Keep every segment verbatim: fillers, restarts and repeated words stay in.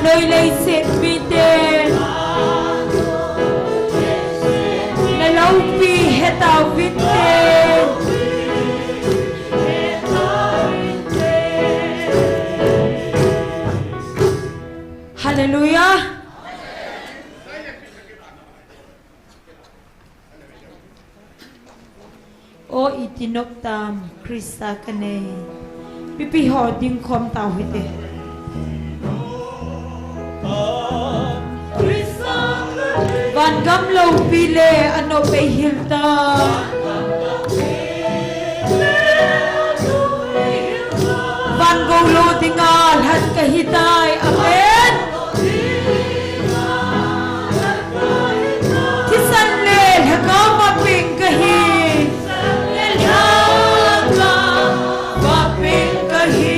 Noi leiset mite, na loupi hetauvinte. Hallelujah. O iti nop tam, Christa kanei. Pipi ho ding khom tau hite. Van gam loupi le anop ei hil ta. Van gou lou dinga lhat kahi tai. Amen. Thisan le lhagao vapeng kahi. Thisan le lhagao vapeng kahi.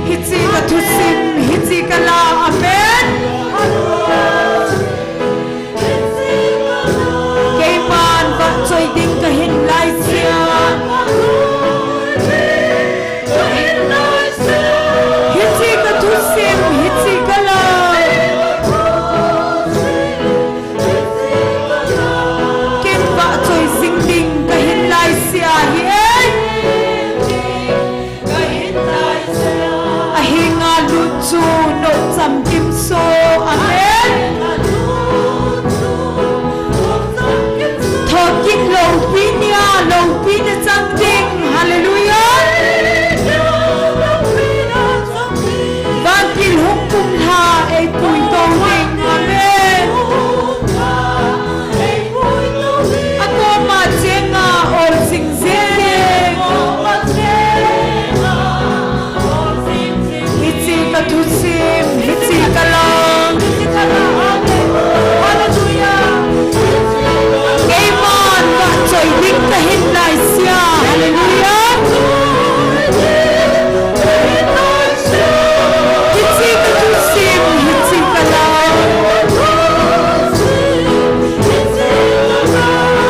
Hiche ka thusim, hiche ka la. Amen. Keiman vahchoi ding kahin laisea. Hiche ka thusim, hiche ka la. Ken vahchoi jing ding kahin laisea hi e. Ahenga lut chu nopcham kimso. Amen. Thokit loupi nia, loupi na chang ding. Hallelujah. Vantil hung kumlha ei puitou ding. Amen. Akoma chenga ol jing jing ding. Hiche ka thusim, hiche ka la. Keiman vahchoi ding kahin laisea. Hallelujah. Hiche ka thusim, hiche ka la.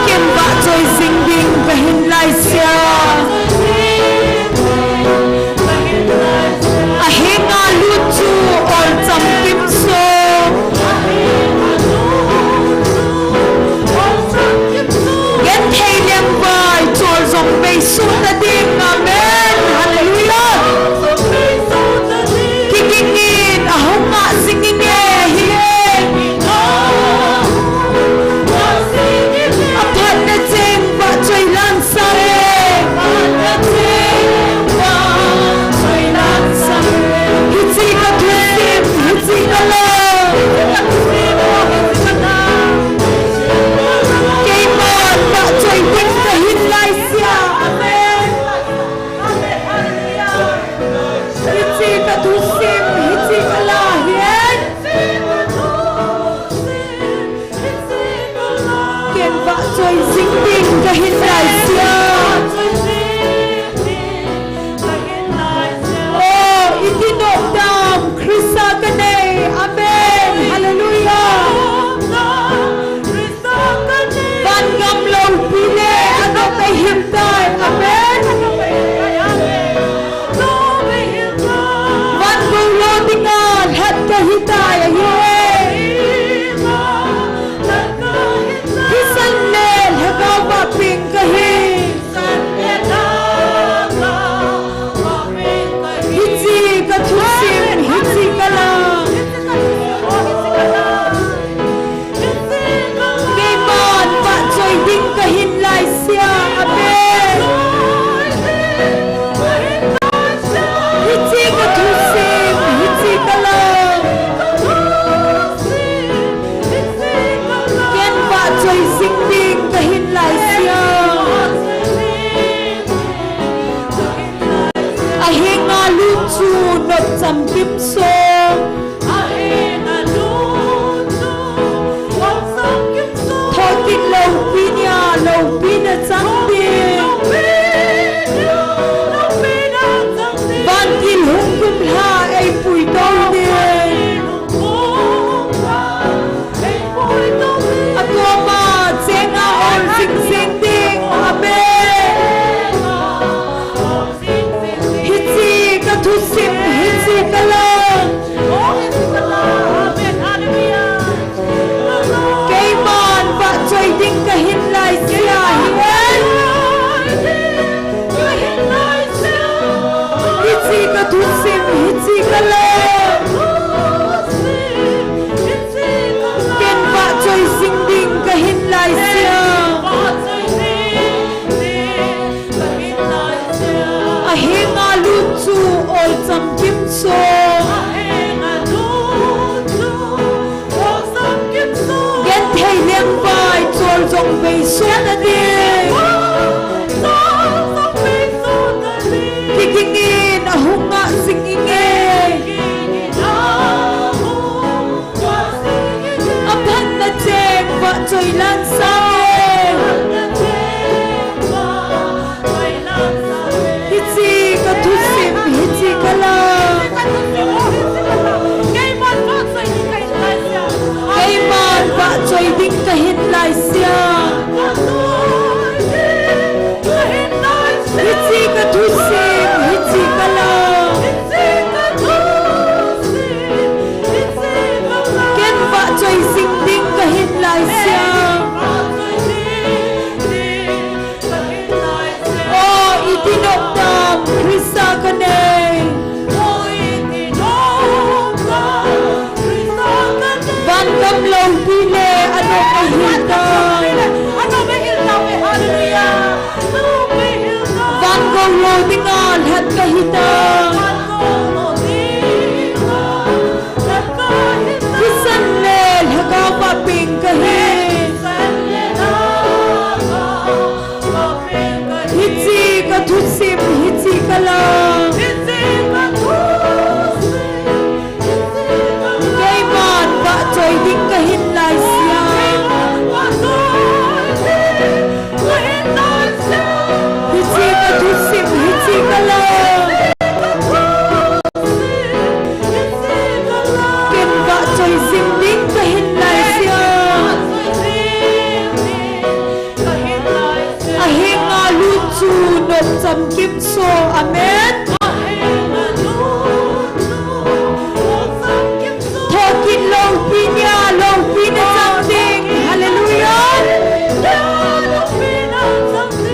Ken vahchoi jing ding kahin laisea. Ahenga lut chu olcham kimso. Genthei lengvai choljong bei suh ta ding. Amen. Hallelujah. Kigingin ahung ngah jing inge hi e. Aphatna cheng vahchoi lansah e. Hiche ka thusim, hiche ka la. Keiman vahchoi ding kahin laisea. Amen. Hiche ka thusim, hiche ka la hi e. Ken vahchoi jing ding kahin laisea. O, iti nop tam, Christa kanei. Amen. Hallelujah. Van gam loupi le anop ei hil tai. Amen. Van gou lou dinga lhat kahi tai ahi. Thisan le lhagao vapeng kahi. Hiche ka thusim, hiche ka la. Keiman vahchoi ding kahin laisea. Amen. Hiche ka thusim, hiche ka la. Ken vahchoi jing ding kahin laisea. Ahenga lut chu nopcham kimso. Thokit loupi nia loupi na chang ding. Vantil hung kumlha ei puitou ding. Akoma chenga ol jing jing ding. Amen. Hiche ka thusim, hiche ka la. Beisun nading. Kigingin ahung ngah jing inge. Aphatna cheng vahchoi lan sange. Hiche ka thusim, hiche ka la. Keiman vahchoi ding kahin laisea. Hiche ka thusim, hiche ka la. Ken vahchoi jing ding kahin laisea. O, iti nop tam, Christa ka nei. Vangam loupi le anop ahi tai. Vangam lou dinga lhat kahi tai. Thisan le lhagao vahpeng kahi. Hiche ka thusim, hiche ka la. Keiman vahchoi ding kahin laisea. Hiche ka thusim, hiche ka la. Ken vahchoi jing ding kahin laisea. Ahenga lut chu nop chamkim so. Amen. Thokit loupi nia, loupi na chang ding. Hallelujah.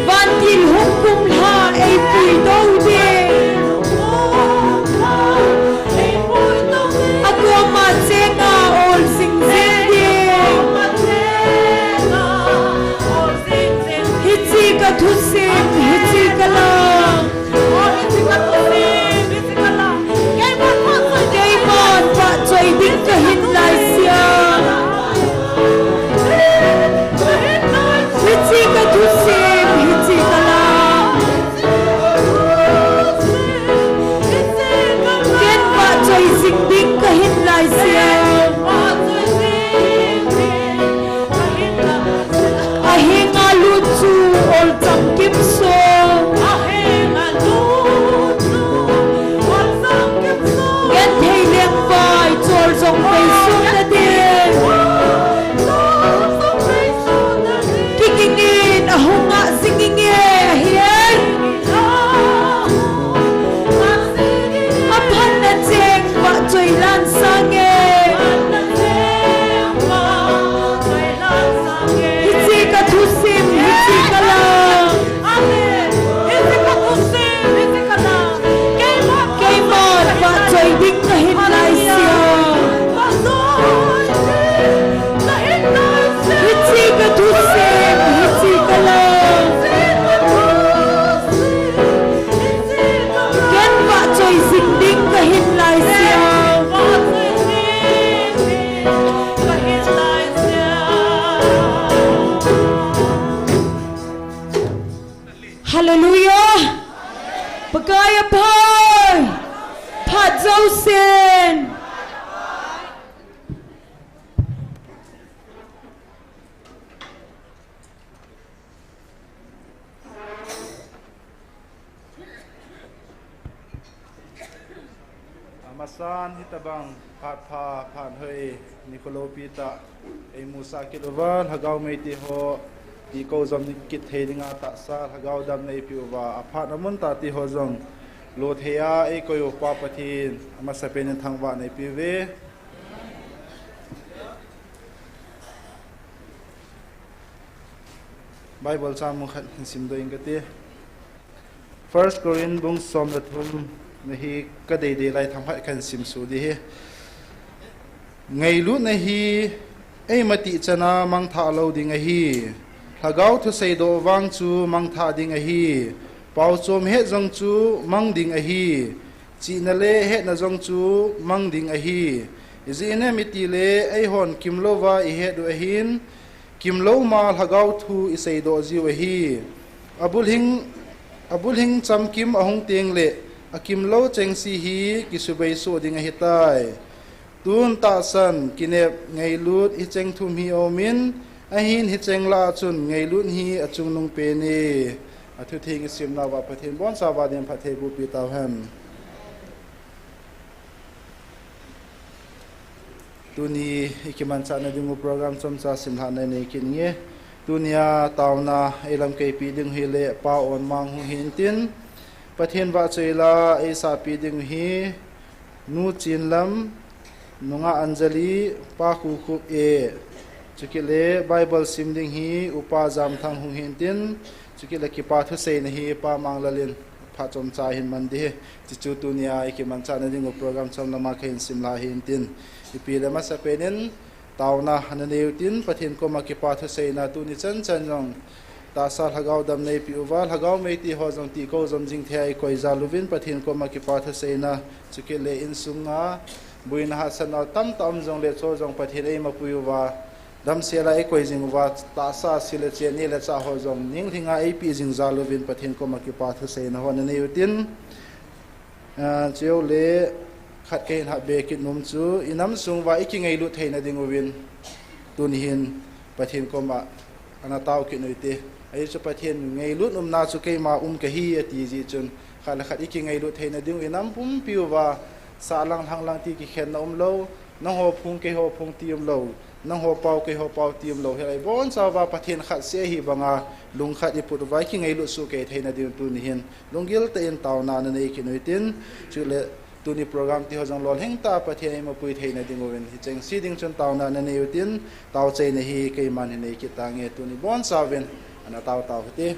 Vantil hung kumlha eipui tou ding. Akoma chenga ol jing jing ding. Hiche ka thusim, hiche ka la. Keiman vahchoi ding kahin laisea. Hiche ka thusim, hiche ka la. Ken vahchoi jing ding kahin laisea. Ahenga lut chu ol chamkim so. Genthei lengvai chol jong beisun nading. Kigingin ahung ngah jing inge ahi. Aphatna cheng vahchoi lan sange. Hiche ka thusim, hiche ka la. Keiman vahchoi ding kahin laisea. Hiche ka thusim, hiche ka la. Ken vahchoi jing ding kahin laisea. Hallelujah. Pakai aphai. Phat jousen. Amasan hitabang phat pha, phat hoi, nikho loupi tah eimusah kit uva, lhagao mei tiho, ti kou jom ni kit thei dinga tahsa, lhagao damna eipeh uva, aphat amun tah tiho jong, lo thei a eikoi u Pa Pathen, amasapen in thangvahna eipeh uve. Bible chang mun khat hin simdoh inge kati. First Corinth bung som le thum na hi kadei dei lai themkhat kahin simsuh ding ahi. Ngailutna hi eima tihchan a mangthah lou ding ahi. Lhagao thusei doh vang chu mangthah ding ahi. Paochom het jong chu mang ding ahi. Chihna le hetna jong chu mang ding ahi. Ijeh inem itile eihon kimlouva ihet u ahin, Kimlou ma lhagao thu isei doh jiu ahi. Abulhing, abulhing chamkim ahung teng le, akimlou chengse hi kisubei soh ding ahitai. Tun tahsan, kinep, ngailut, hicheng thum hi aumin, ahin hicheng lah a chun ngailut hi achungnung pen e. Athutheng isimnauva Pathen bonchauva din phatthei bohpi tauhen. Tuni ikimanchah na dingu program chomcha simlhah na nei kit nge. Tunia taona eilamkeipi ding hile Pa Onmang hung hintin, Pathen vahchoila eisahpi ding hi Nu Chinlam, Nungah Anjali, Pa Khukhup e. Chukit le Bible sim ding hi Upa Jamthang hung hintin, chukit le kipa thuseina hi Pa Manglal in phat chomcha hin man ding hi. Chuchu tunia ikimanchah na dingu program chomlama kahin simlhah hintin, ipi le masapen in taona nanei utin Pathen koma kipa thuseina tuni chanchan jong tahsa lhagao dam neipeh uva, lhagao meiti ho jong tihkho jom jing thei a ikoi jal uvin Pathen koma kipa thuseina, chukit le insunga boina hahsatna tamtah um jongle chu jong Pathen eimapui uva, damsel a eikoi jing uva, tahsa se le chen, neh le chah ho jong ninglhinga eipeh jing jal uvin Pathen koma kipa thuseina ho nanei utin, chule khat kahin hahbe kit nom chu, inam sung uva ikingailut theina dinguvin tuni hin Pathen koma ana tao kit u hite. Ajeh chu Pathen ngailut umna chu keima um kahi ati jeh chun, khat le khat ikingailut theina dingu inam pumpi uva, sahlang lhanglang ti kikhenna umlou, nangho phung keiho phung ti umlou, nangho pao keiho pao ti umlou, hilai bonchauva Pathen khat seh ahi banga lungkhat iput uva ikingailut sohkei theina ding tuni hin lunggil tah in taona nanei kit u hitin, chule tuni program tiho jong lolhing tah a Pathen eimapui theina dinguvin hichengse ding chun taona nanei utin, taochaina hi keiman hin nei kit tange. Tuni bonchauvin ana tao tau hite.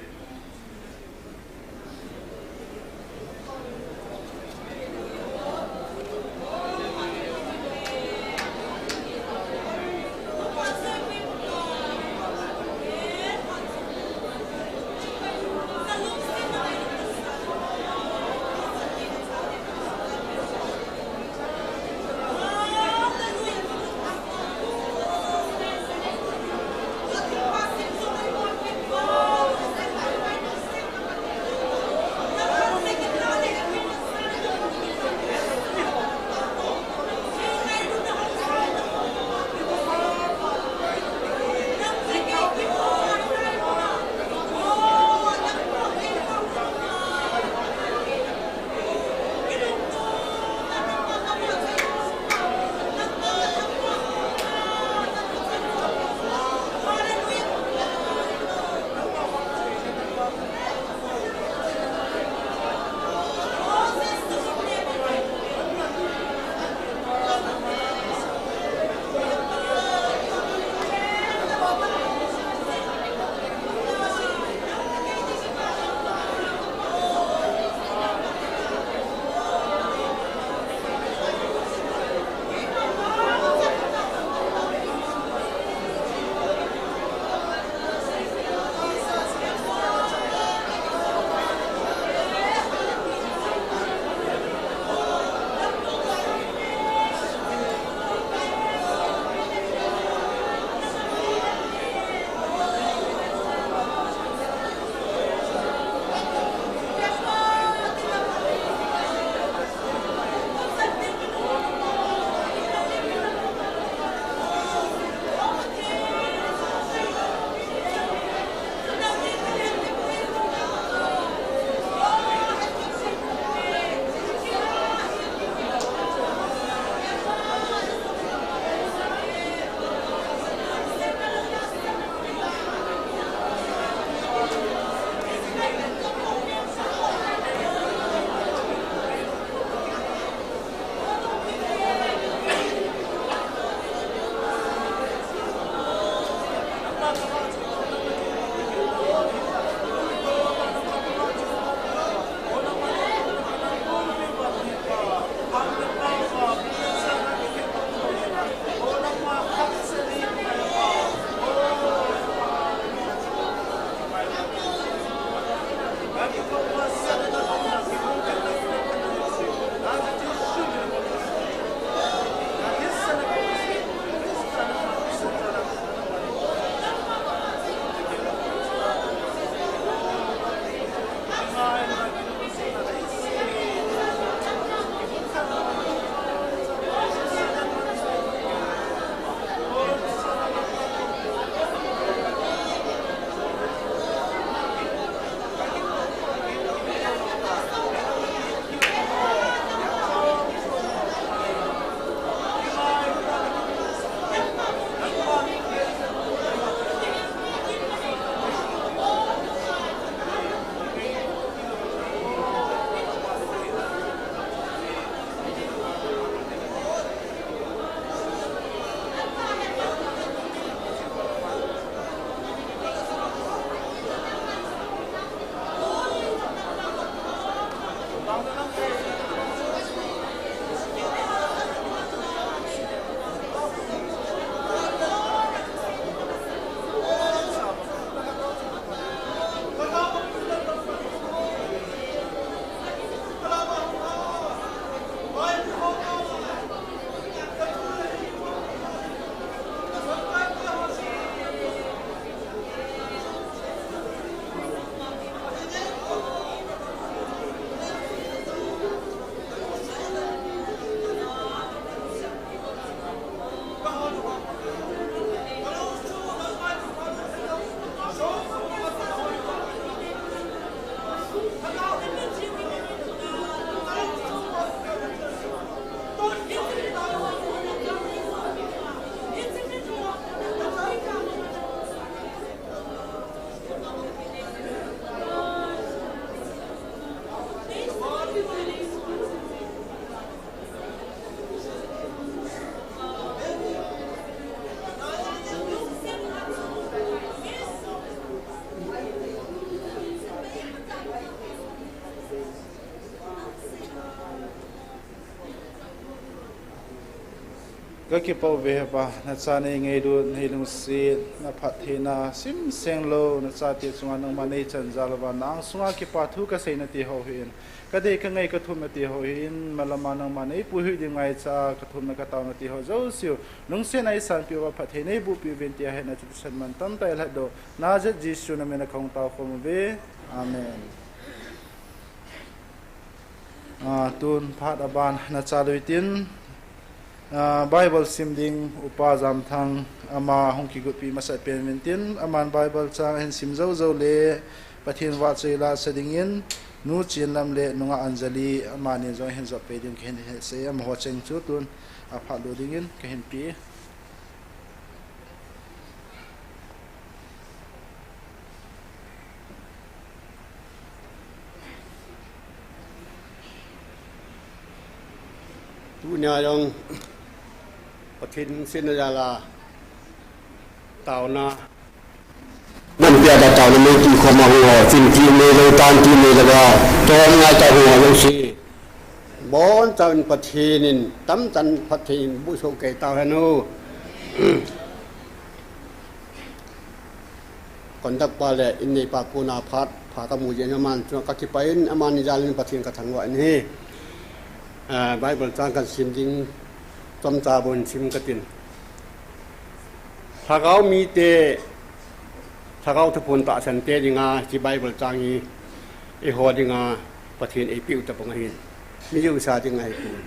Kakipah uve hepa, nacha nei ngailut, nei lungset, naphattheina simseng lou nachate chunga nangman nei chanjal uva, na angsunga kipa thu kasei nati ho hin, kadei kangai kathum nati ho hin, malama nangman nei puihuh ding ngaicha kathumna katao nati ho jouse u, lungset a nei sanpeh uva phatthei nei bohpeh uvin tia hetna chu thisan mantam tah a lhatdoh Nazareth Jesu namin a kahung taokhom uve. Amen. Ah, tun phat aban nachal u hitin, ah, Bible sim ding Upa Jamthang ama hung kigotpi masat pen uvin tin, aman Bible chang ahin sim jou jou le Pathen vahchoi la sa dingin, Nu Chinlam le Nungah Anjali amani jong ahin jot peh ding kahin hetsah e, amaho cheng chu tun aphat lou dingin kahin pe e. Tunia jong Pathen lungsetna jal a taona, nampi a taona meipi khoma hung ho, chin ti mei lou, tan ti mei lou a, tom ngai tah hung ho jouse, bonchauvin Pathen in tamtah in phatthei in bohsoh kei tauhen o. Conductor pa le inneipa kona phat pha kamu jeh in aman chunga kakipah in, amani jal in Pathen kathangvah in ahi. Ah, Bible chang kasim ding chomcha bou sim katin. Lhagao mite, Lhagao Thuphon tahsante dinga hiche Bible chang hi eiho dinga Pathen in eipeh u tobang ahin, mi jouse dinga ahipon.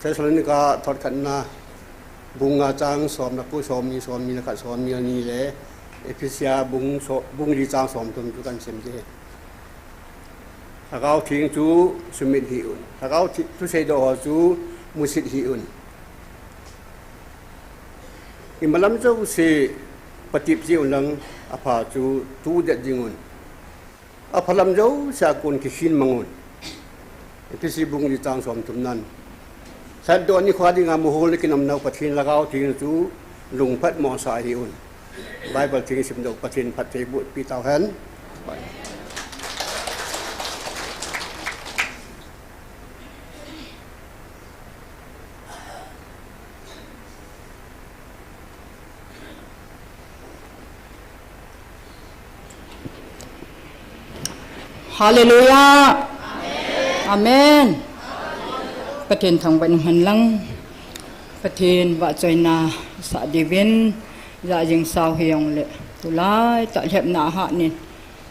Thessalonica thot khatna bung nga chang som le ko, som ni, som ni le khat, som ni le ni le Ephesia bung so-, bung li chang som thum chu kasim ding ahi. Lhagao Theng chu sumit hih un. Lhagao Thi-, thusei doh ho chu musit hih un. Imalam jouse patep jeh un lang apha chu tudet jing un. Aphalam jouse a kon kikhin mang un. Ephesia bung li chang som thum nan, lhatdoh nikho dinga mohlel kinamnau Pathen Lhagao Theng chu lungphat mosah hih un. Bible theng simdoh Pathen phatthei bohpi tauhen. Hallelujah. Amen. Pathen thangvah in umhen lang. Pathen vahchoina sah diuvin, jajing sao hijongle, tulai tah lhepna ahat nin,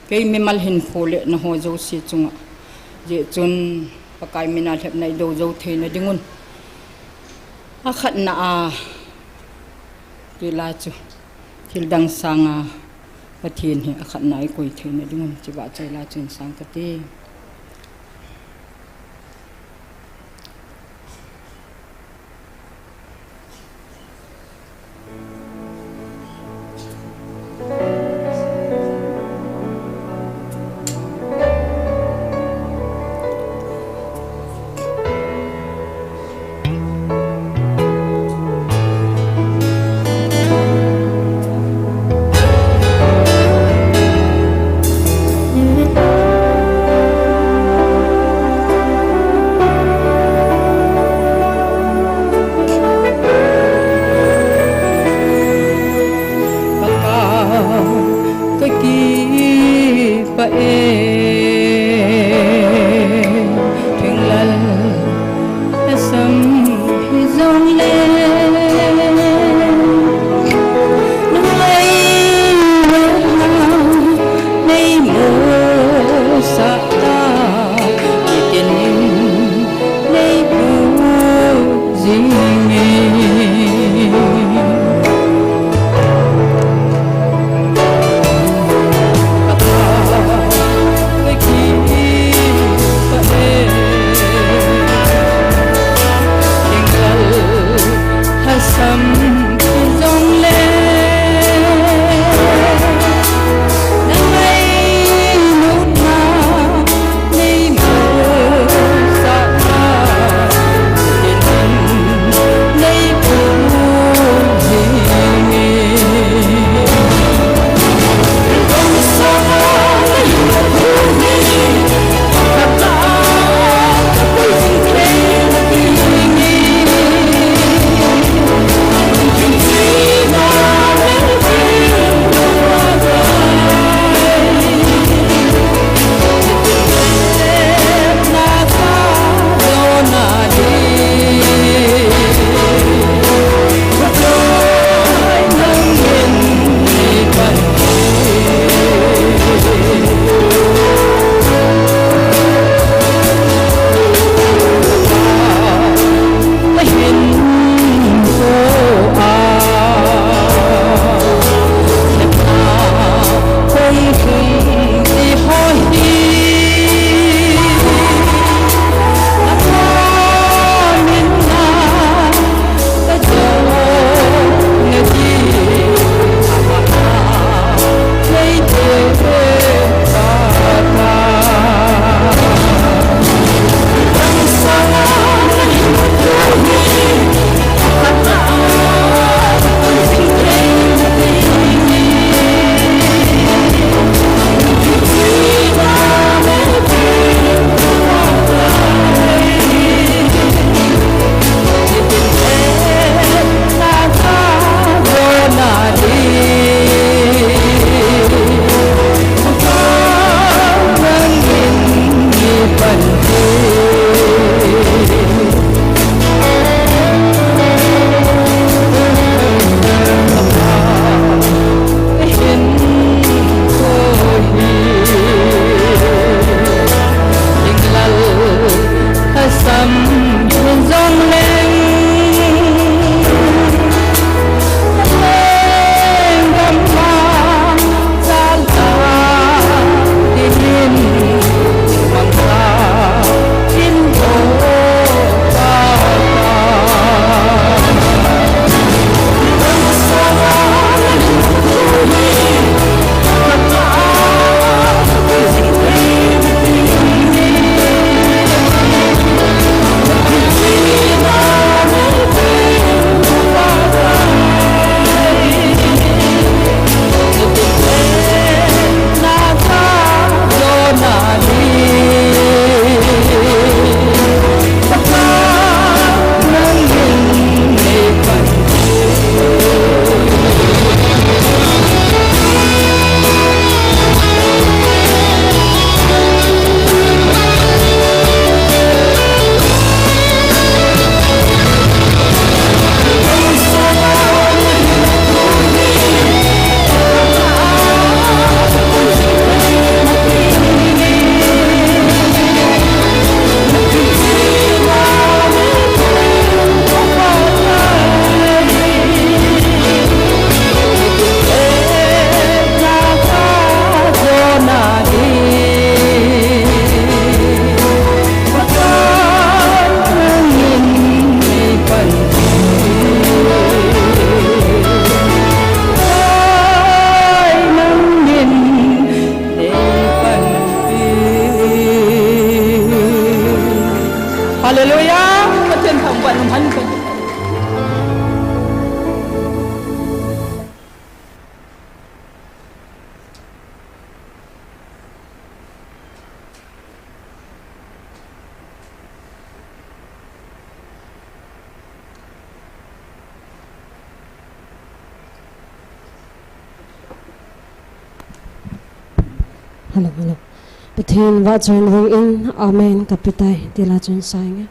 kei mimal hinkho le nangho jouse chunga, jeh chun Pakai mina lhepna idou jou theina dingun, akhatna a, tila chu, thildang sanga Pathen hi akhatna ikoi theina dingun, hiche vahchoi la chu hin sang kate. Pathen vahchoina dingin, Amen, kapi tai, ti la chun sa inge.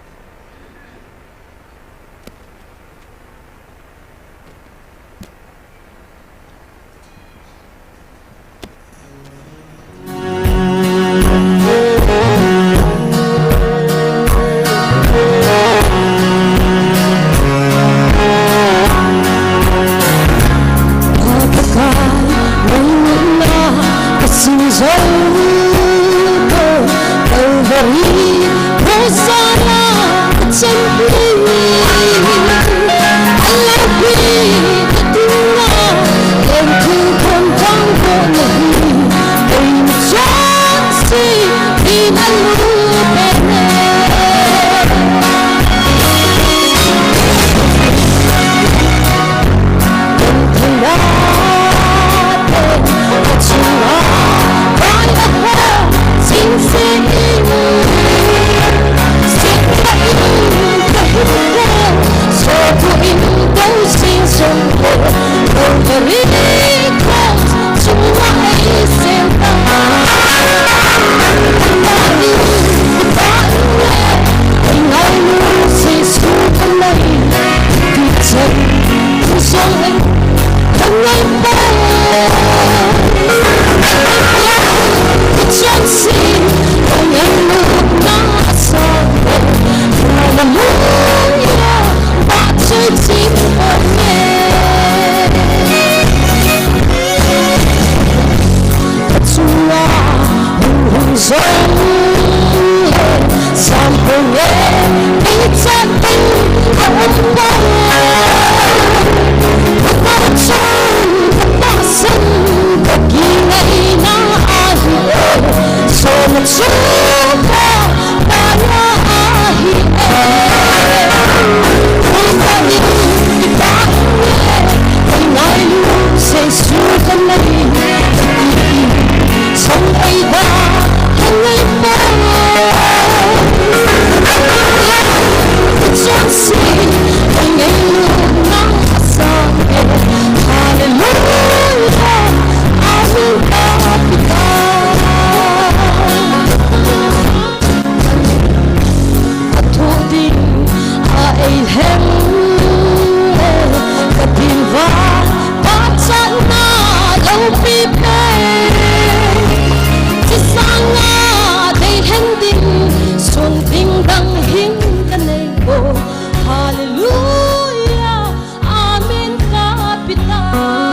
Hallelujah, Amen, kapi tai.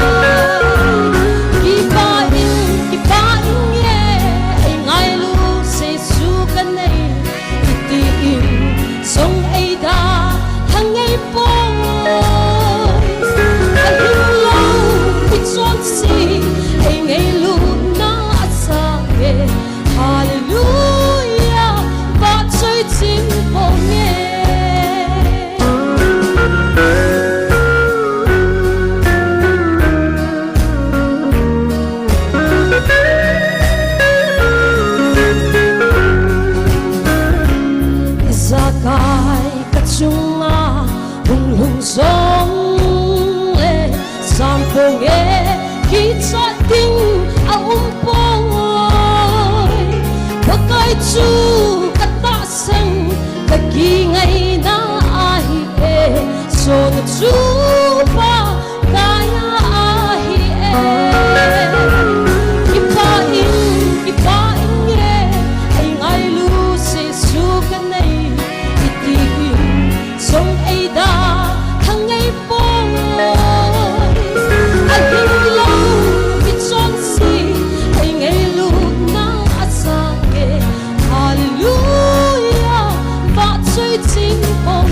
Kipah in, kipah inge, eingailu Jesu kanei, iti in jong eida thangei poi. Ahinglou, ichonse, eingailutna asang e. Hallelujah, vahchoi ching ponge. Ijakai kachunga hung lhung jongle, sang ponge, kichat ding aumpoi. Pakai chu katahsan, kakingaina ahi e, Jona chu Pakaiya ahi e. Kipah in, kipah inge, eingailu Jesu kanei, iti in jong eida thangei poi. Ahinglou, ichonse, eingailutna asang e. Hallelujah, vahchoi ching poi.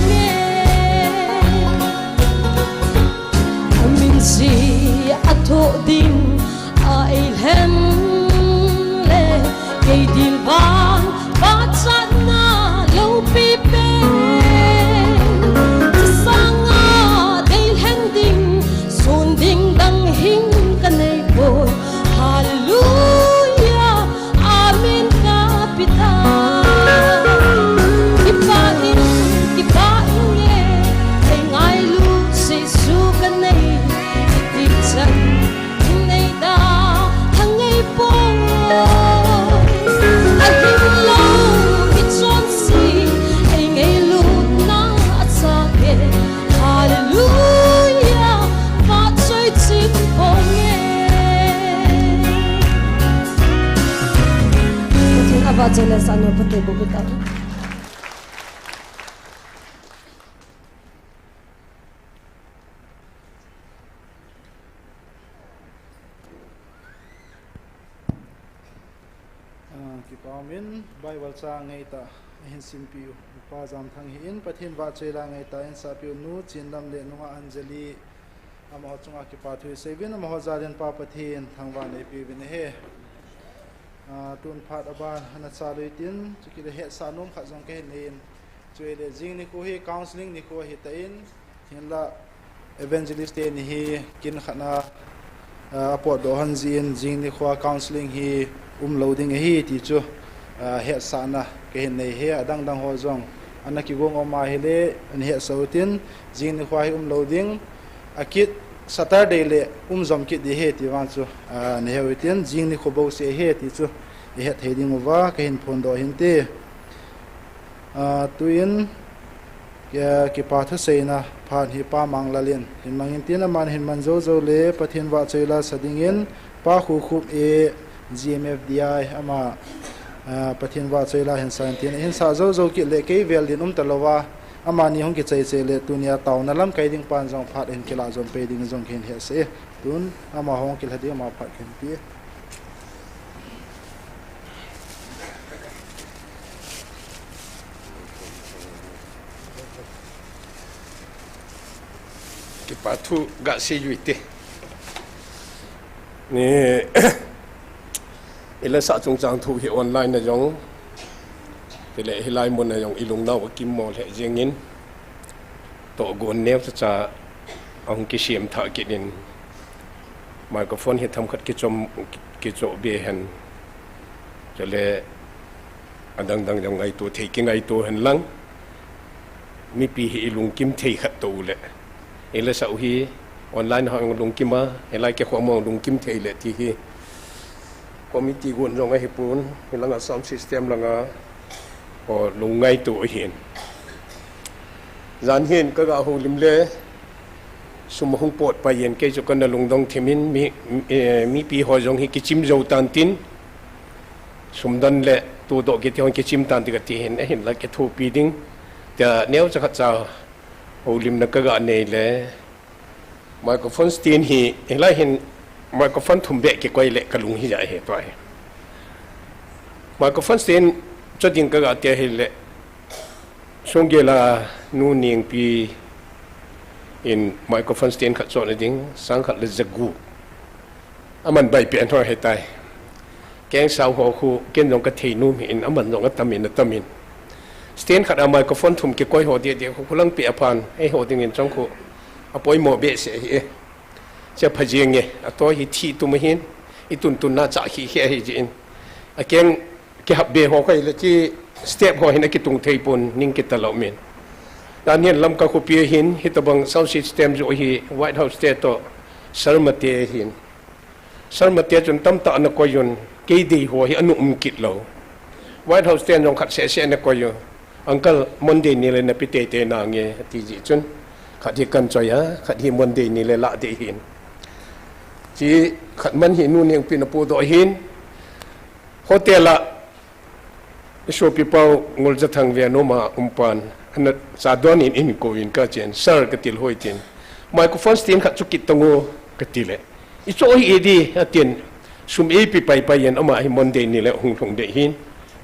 Chule sa no pate bo kita. Ah, kipa umin Bible chang ngai ta, ahin simpiu Pa Jamthang hi in, Pathen vahchoila ngai ta in, sapiu Nu Chinlam le Nunga Anjali, amaho chunga kipa thu isei uvin, amaho jalin Pa Pathen thangvahna ipeuvin ahi. Ah, tun phat aban ana chalui tin, chukit le hetsah nom khat jong kahin nei in, chule jing nikho hi counseling nikho ahi tan, hinla evangelist teni hi kin khat na, ah, apotdoh hon jin, jing nikho counseling hi umlou ding ahi ti chu, ah, hetsahna kahin nei e. Adang dang ho jong ana kigong um ahile nahetsa utin, jing nikho hi umlou ding, akit Saturday le um jom kit ding ahi ti vang chu, ah, nahe utin, jing nikho bouseh ahi ti chu ihet thei ding uva kahin phondoh hinte. Ah, tuin, Ki-, kipa thuseina phat hi Pa Manglal in hin mangin tin, aman hin man jou jou le Pathen vahchoila sa dingin Pa Khukhup e, G M F D I, ama, ah, Pathen vahchoila hin sa in tin, hin sa jou jou kit le kei vel din um talouva, amani hung kichai chai le tunia taona lamkai ding pan jong phat hin kilah jom pei ding jong kahin hetsah e. Tun amaho hung kilha ding, ama phat kahin pe e. Kipa thu gasei u hite. Ni, ila sa chungchang thu hi online na jong, tile hilai mun na jong ilungnau akimmo lheh jengin, tohgon neocha cha ahung kisem thah kit in, microphone hi themkhat kichom, kichoh be hen. Chule adang dang jong ngaito thei kingaito hen lang, mipi hi ilungkim thei khat tou le, ila sa u hi online hung lungkim a, hilai keiho mong lungkim thei le ti hi committee gon jong ahipon, hilanga sound system langa ho lungngaito ahin. Jan hin kaga houlim le sum hung pot pai in, kei chu kana lungdong thim in, mi, eh, mipi ho jong hi kichim jou tan tin, sum don le tudoh kiti hon kichim tan ti kati hin, ahinla kithopi ding tia neocha khat cha houlimna kaga nei le, microphone stand hi, hilai hin microphone thum beh kikoi le kalung hi ja hi tua hi. Microphone stand cho ding kaga ti ahile, Songgel a Nu Nengpi in microphone stand khat chohna ding, sang khat le jagup. Aman bai pen ho ahitai. Kengsao ho khu ken jong kathei nom hi in, aman jong atam in, atam in. Stand khat a microphone thum kikoi ho deh deh khu, khu lang pe aphan, eiho dingin chang khu apoimo behseh ahi e. Chia phajing e, ato hi thi tum ahin, itun tun na cha khi khi ahi jin. Akeng kihap be ho kha ile chi step ho hin akitung thei pon, ning kitalou min. Dan hin Lamka khopi hin, hitabang sound system jo hi White House te to Sharma te hin. Sharma te chun tamtah ana koi un, kei dei ho hi ana um kit lou. White House ten jong khat seh seh ana koi u. Uncle, Monday ni le nape teitei nange, ati ji chun. Khat hi kan choi a, khat hi Monday ni le lah dei hin. Chi khat man hi Nu Nengpi in apodoh hin. Hotel a, isopi pau Nguljathang Venoma umpan, ana cha don in in kou in kachen, Sir, kati le hoi tin. Microphone stand khat chu kit tang o, kati le. Icho hi edi, atin, sum eipe pai pai in, ama hi Monday ni le hung lhung dei hin,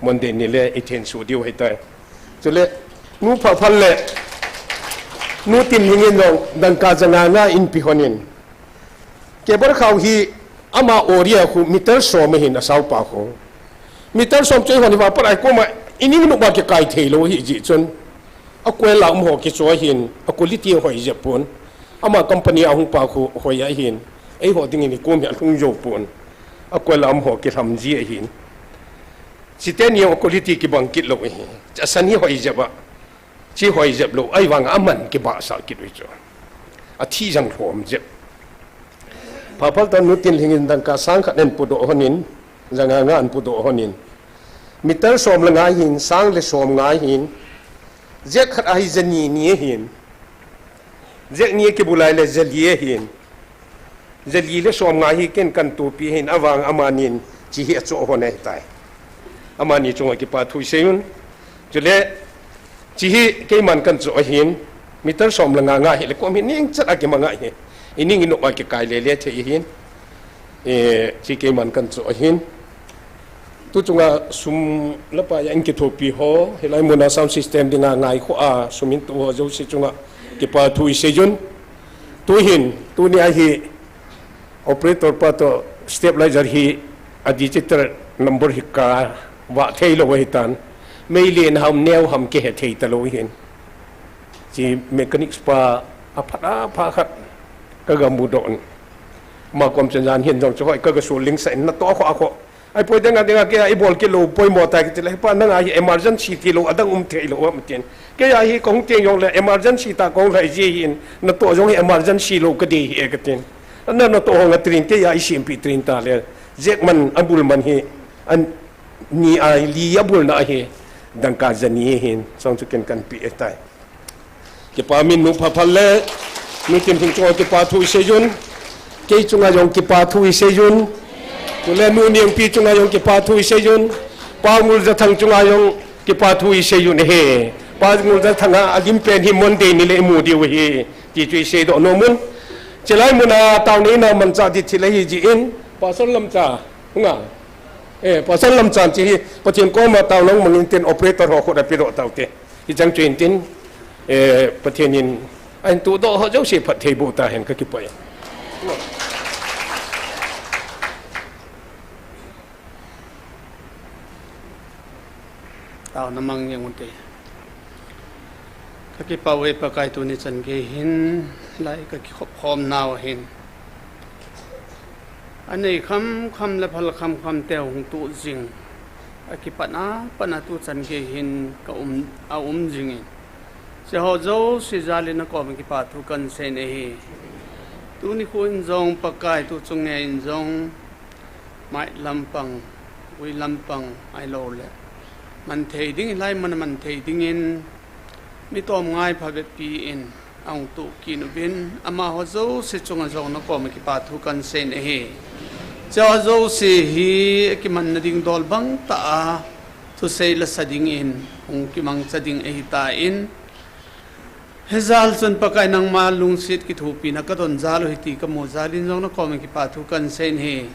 Monday ni le ithenso diu ahitai. Chule, Nu Phaphal le Nu Tinlhing in jong dangka ja nga nga eipe hon in. Cable khao hi ama area khu meter som ahin, asao pa khu. Meter som chu eihon hi vang pat a hi koma ining nupa kikai thei lou ahi ji chun. Akoila um ho kicho ahin, aquality hoi jep pon. Ama company a hung pa khu hoi ahin. Eiho dingin hi kom hi alhung jou pon. Akoila um ho kilham ji ahin. Chite ni aquality kibang kit lou ahi. Asan hi hoi jep a. Chi hoi jep lou, ahivang aman kibahsah kit u chu. Athi jang lhom jep. Phaphal toh Nu Tinlhing in dangka sang khat ana podoh hon in, ja nga nga ana podoh hon in. Meter som le nga hin, sang le som nga hin. Jack khat a hi ja ni ni ahin. Jack ni akibulai le ja li ahin. Ja li le som nga hi ken kan topi hin, avang amanin chi hi acho hon ahitai. Amani chunga kipa thu isei un. Chule, chi hi keiman kachoh ahin, meter som le nga nga hi le kom hi ningchat a kimang ahi. Ining inop a kikai lele thei ahin. E, chi keiman kachoh ahin. Tu chunga sum le pai a in kithopi ho, hilai muna sound system dinga ngaikhoa sum in tu ho jouse chunga kipa thu isei un. Tuhin, tuni ahi, operator pa toh stabilizer hi a digital number hi kavah thei lou ahitan. Mei len ham neo ham kihe thei talou ahin. Chi mechanics pa aphat apha khat kaga mudoh in. Ama kom chan jan hin jong chu hoi kaga sulhing sah in natoh kho kho. Ahipoi dinga dinga keiya ibol kit lou poimo tai kiti le, hepa nanga hi emergency tilou adang um thei lou ham tin. Keiya hi kahung teng jongle emergency tah kahung lhai ji ahin, natoh jong hi emergency lou kadei ahi katin. Ana natoh hong a train keiya isempeh train ta le. Jack man abul man hi ani a li abulna ahi, dangka jani ahin, song chu ken kanpeh tai. Kipa min nu phaphal le, nu Kimhing chunga kipa thu isei un. Kei chunga jong kipa thu isei un. Chule nu Niangpi chunga jong kipa thu isei un. Pa Nguljathang chunga jong kipa thu isei un ahi. Pa Nguljathang a alim pen hi Monday ni le imu diu ahi. Ti chu isei doh nom un. Chilai muna taona ina manchah ding thil ahi jin. Pastor Lamcha, hunga. Eh, Pastor Lamcha chi hi, Pathen koma taona mang in tin operator ho khut a pedoh taute. Hichang chu in tin, eh, Pathen in, ahin tudoh ho jouse phattheiboh tahen kakipah e. Taona mang jeng ute. Kakipah uve Pakai tuni chan gei hin, lai kakikhop khom nau hin. Anei kham kham le phal kham kham teu hung tuh jing. Akipatna, patna tu chan gei hin ka um, aum jingin. Hiche ho jouse jal in nakom kipa thu kahin sei ahi. Tuni khu in jong Pakai tu chung nge in jong mai lampang, gui lampang ahilou le. Man thei ding, hilai mun a man thei dingin, mi tom ngai phabep pi in, ahung tuh kit uvin, amaho jouse chunga jong nakom kipa thu kahin sei ahi. Hiche ho jouse hi, kimanna ding dol bang tah a, thusei la sa dingin, hung kimangcha ding ahitan, Hijal chun Pakai nangma lungset kithopina kadon jal u ahi ti kamu jal in jong nakom kipa thu kahin sei ahi.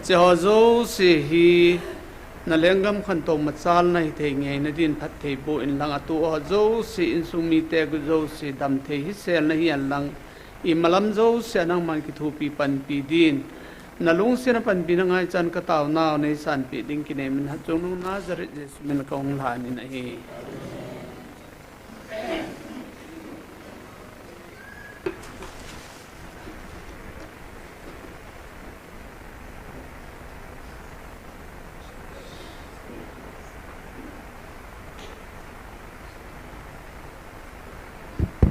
Hiche ho jouse hi nalenggam khantou machal na hithei ngeina din phattheiboh in lang atu ho jouse insung mite jouse damthei hisel nahi hen lang imalam jouse a nangman kithopi panpi din nalungset a panpina ngaichan kataonau neisanpeh ding kinem in hatchungnung Nazareth Jesu min kahung lhan in ahi.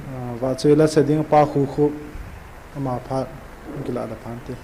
Ah, vahchoi la sa ding Pa Khukhup, ama phat, kila la phan te.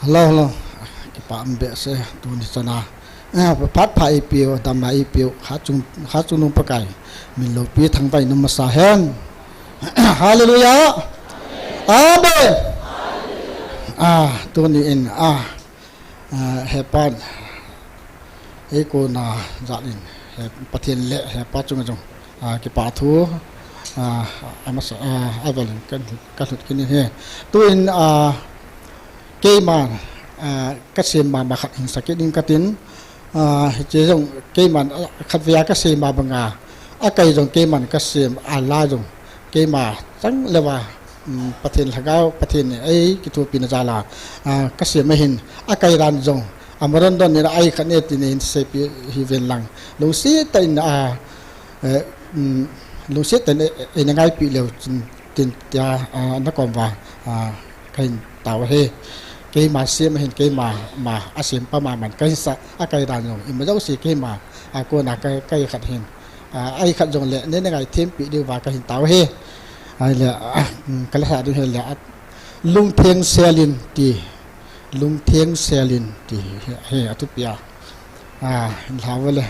Hello, hello. Kipah um behseh tuni chana. Ah, phat pha eipeu, damna eipeu, kha chung, kha chungnung Pakai min loupi thangvah in um masa hen. Hallelujah. Amen. Ah, tuni in, ah, ah, hepan, eikona jal in, he, Pathen le hepa chunga jong, ah, kipa thu, ah, amasa, ah, avel in kan, kan lhut kit in ahi. Tuin, ah, keiman, ah, kasem mama khat hin sakit in katin, ah, hiche jong keiman, ah, khatvei a kasem mama banga, akai jong keiman kasem, ala jong keima chang leuva, um, Pathen lhagao, Pathen in eikithopina jal a, ah, kasem ahin, akai dan jong, Amaron don ni a ai khat ne tin in seipeh hih uvin lang. Lungset tah in a, eh, um, lungset tah in, eh, eina ngaipeh leu chun tin tia, ah, na kom uva, ah, kahin tao ahi. Keima sem ahin, keima ma a sem pa ma man kahin sa a, kai dan jong ima jouse keima a kona kai, kai khat hin. Ah, ai khat jong le nei na ngaithempeh diu va kahin tao ahi. Ahile, ah, um, ka la sa ding ahile, ah, Lungtheng Selin ti, Lungtheng Selin ti, he, he, a thupi a. Ah, in la uva le.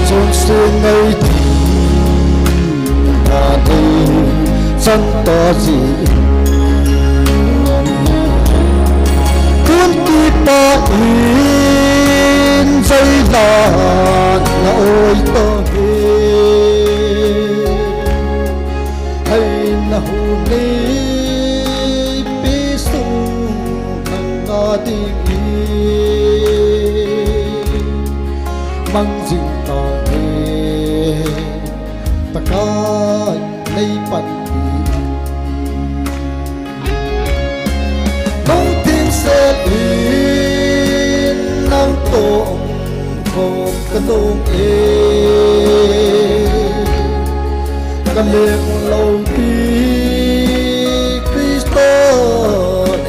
Chonse ngai ti na thei chan ta ji. Tun ti pa in jai la na oi ta he. Hai na hu nei pi sung khang na ding i mang jing ta he. Pakai nei panpi in. Nung tin sel in nang toh khom ka nung e. Ka leng lo pi Kristo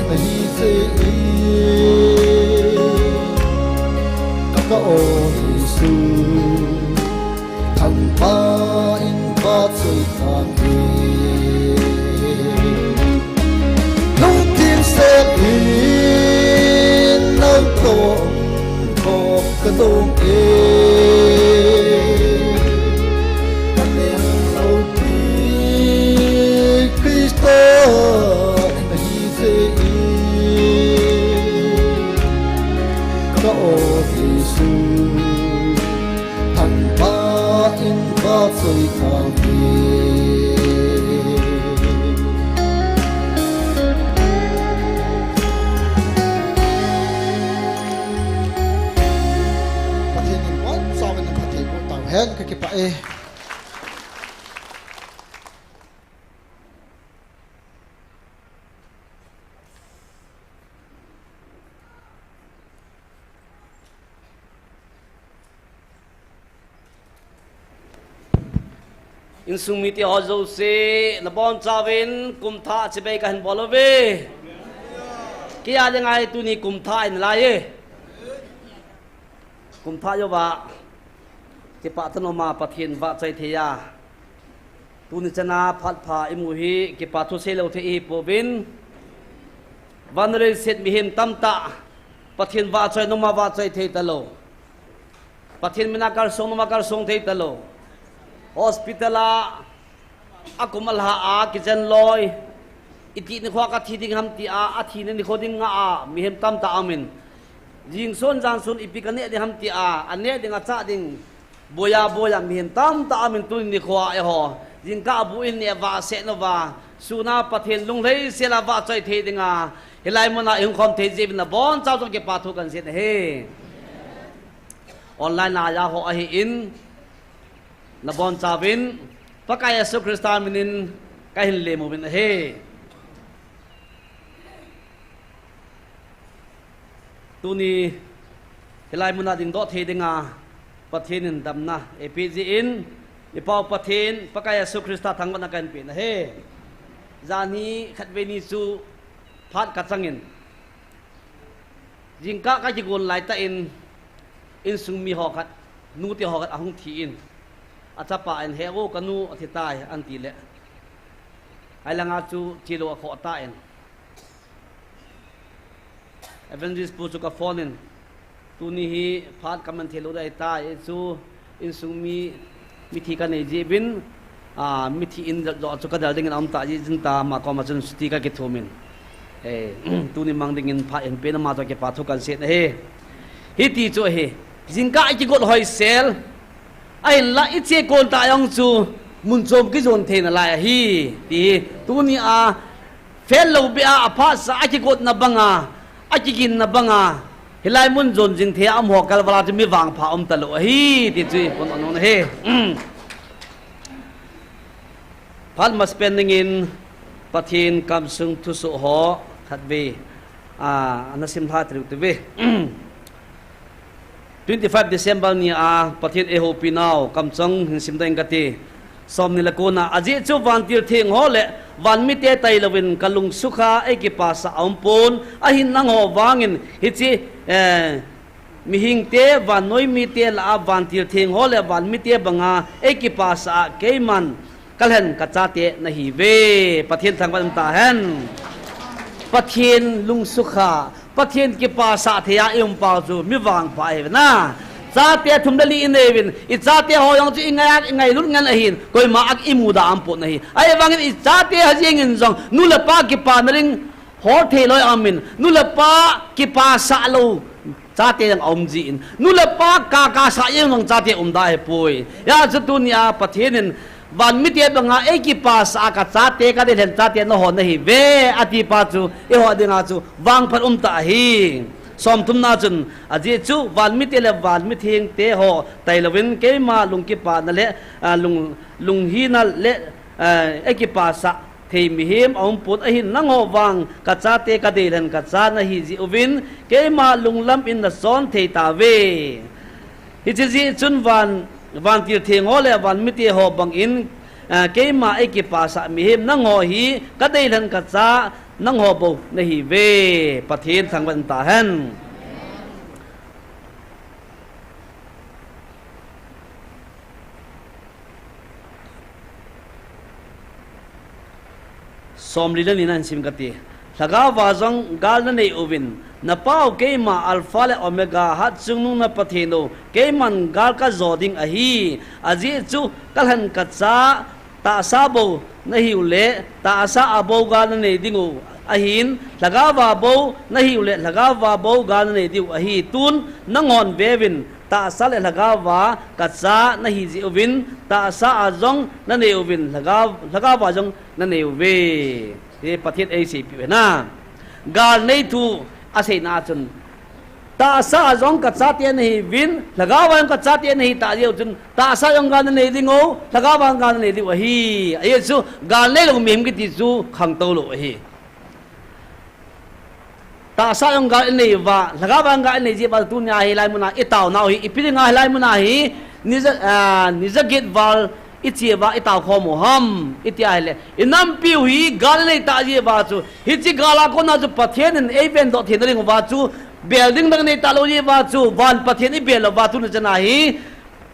na hi se e. Ka o Jesu. Thangpha in pha choi tan e. Lungthim sel in nang toh khom ka nung e. Ka leng lo pi Kristo na hi se e. Soi tau hen. Pathen in abonchauvin phatthei boh tau hen, kakipah e. Insung mite ho jouse, nabonchauvin kumthah chibai kahin bol uve. Kei a dinga hi tuni kumthah ahi nalai e. Kumthah jouva kipah tah in um a Pathen vahchoi thei a, tuni chana phat pha imu hi kipa thu seilou thei ihi pouvin. Van leiset mihem tamtah Pathen vahchoi in um a vahchoi thei talou. Pathen mina kalsong in um a kalsong thei talou. Hospital a akum alha a kijen loi, iti nikho a kathi ding ham tia, athina nikho ding ngah a mihem tamtah aumin, jingson janson ipi kaneh ding ham tia, aneh ding achah ding boiya boiya mihem tamtah aumin, tuni nikho a eiho jingkah bu in neh vah seh nauva, sun a Pathen lunglhaisel a vahchoi thei dinga hilai muna ihung khom thei jeh uvin nabonchauva jong kipa thu kahin sei ahi. Online a eiho ahin, nabonchauvin Pakai Jesu Christa minin kahin lem uvin ahi. Tuni hilai muna dingdoh thei dinga Pathen in damna eipeh jeh in, i Pau Pathen Pakai Jesu Christa thangvahna kahin pe ahi. Jan hi khatvei ni chu phat kachangin, jingkah kakigon laitah in, insung mi ho khat, nute ho khat ahung thi in, achapa in, "He o, kanu athi tai," ahin ti leh, ahilanga chu thilou akhoh tan, Evangelist pu chu kaphone in, "Tuni hi phat kaman theilou ding ahitai, chu insung mi, mithi kanei jeh uvin, a, mithi in joh chu kadel dingin aum tah jeh in, ama koma chun chuti kakithum in, eh, tuni mang dingin phat eihin pen, ama toh kipa thu kahin sei ahi." Hiti chu ahi, jingkah ikigot hoisel, ahinlah ichekon tah jong chu mun chom kijon thei nalai ahi, ti hi tuni a, phat lou beh a, aphatsah a kigotna banga, akiginna banga, hilai mun jon jing thei a um ho kalval a chu mi vangpha um talou ahi, ti chu iphon anom ahi. Phat masapen dingin Pathen kamsung thusoh ho khatvei, a, ana simlha teu hite uve. Twenty five December ni a Pathen eihoupi nau kamcheng hin simdoh inge kati. Somni le ko na, ajeh chu vantil theng ho le vanmite tailouvin kalung sukha eikipasah aumpon, ahin nangho vangin hiche, eh, mihingte, vannoi mite lah a vantil theng ho le vanmite banga eikipasah a keiman kalhen kachate nahiuve. Pathen thangvah in um tahen. Pathen lungsukha, Pathen kipasah thei a i um pau chu mi vangpha ihiuve na. Chate thum le li inei uvin, i chate ho jong chu ingai a, ingailut ngen ahin, koima a imuda aumpon ahi. Ahivangin i chate ho jeng in jong nu le pa kipana ding hol thei loi aumin, nu le pa kipasah lou chate jong aum jin, nu le pa kakasah jeng jong chate umda ahipoi. Hijeh chun tuni a Pathen in, vanmite banga eikipasah a kachate kadeilhen chate nangho nahiuve, ati pa chu eiho dinga chu vangphat umtah ahi. Somthum na chun, ajeh chu vanmite le vanmi thengte ho tailouvin keima lungkipana le, a, lung, lunghina le, a, eikipasah thei mihem aumpon, ahin nangho vang kachate kadeilhen kacha nahi jeh uvin keima lunglam in nachon thei tauve. Hiche jeh chun van, vantil theng ho le vanmite ho bangin, a, keima eikipasah mihem nangho hi kadeilhen kacha nangho bou nahiuve. Pathen thangvah in um tahen. Somli le ni na hin sim kati. Lhagao va jong gal nanei uvin, napau keima Alpha le Omega, hatchungnung na Pathen u, keiman gal kajo ding ahi. Ajeh chu kalhen kacha tahsa bou nahiu le, tahsa a bou gal nanei dingu ahin, lhagao va bou nahiu le, lhagao va bou gal nanei diu ahi. Tun nanghon veuvin, Tahsa le lhagao va kacha nahi jeh uvin, tahsa a jong nanei uvin, lhagao, lhagao va jong nanei uve. Hi Pathen eiseipeh u ahi na. Gal nei thu aseina chun, tahsa a jong kachate nahiuvin, lhagao va jong kachate nahi tah jeh u chun, tahsa jong gal nanei ding u, lhagao va jong gal nanei ding u ahi. Ajeh chu, gal neilou mihem kiti chu khangtou lou ahi. Tahsa jong gal inei uva, lhagao va jong gal inei jeh uva, tunia hilai muna itaonau hi, ipi dinga hilai muna hi, ni ja, ah, ni ja get val iche uva itao khom u ham, iti ahile, inampiu hi gal inei tah jeh uva chu, hiche gal a kona chu Pathen in eivendoh theina ding uva chu, bel ding dang inei talou jeh uva chu, van Pathen ibel uva tuni chana hi,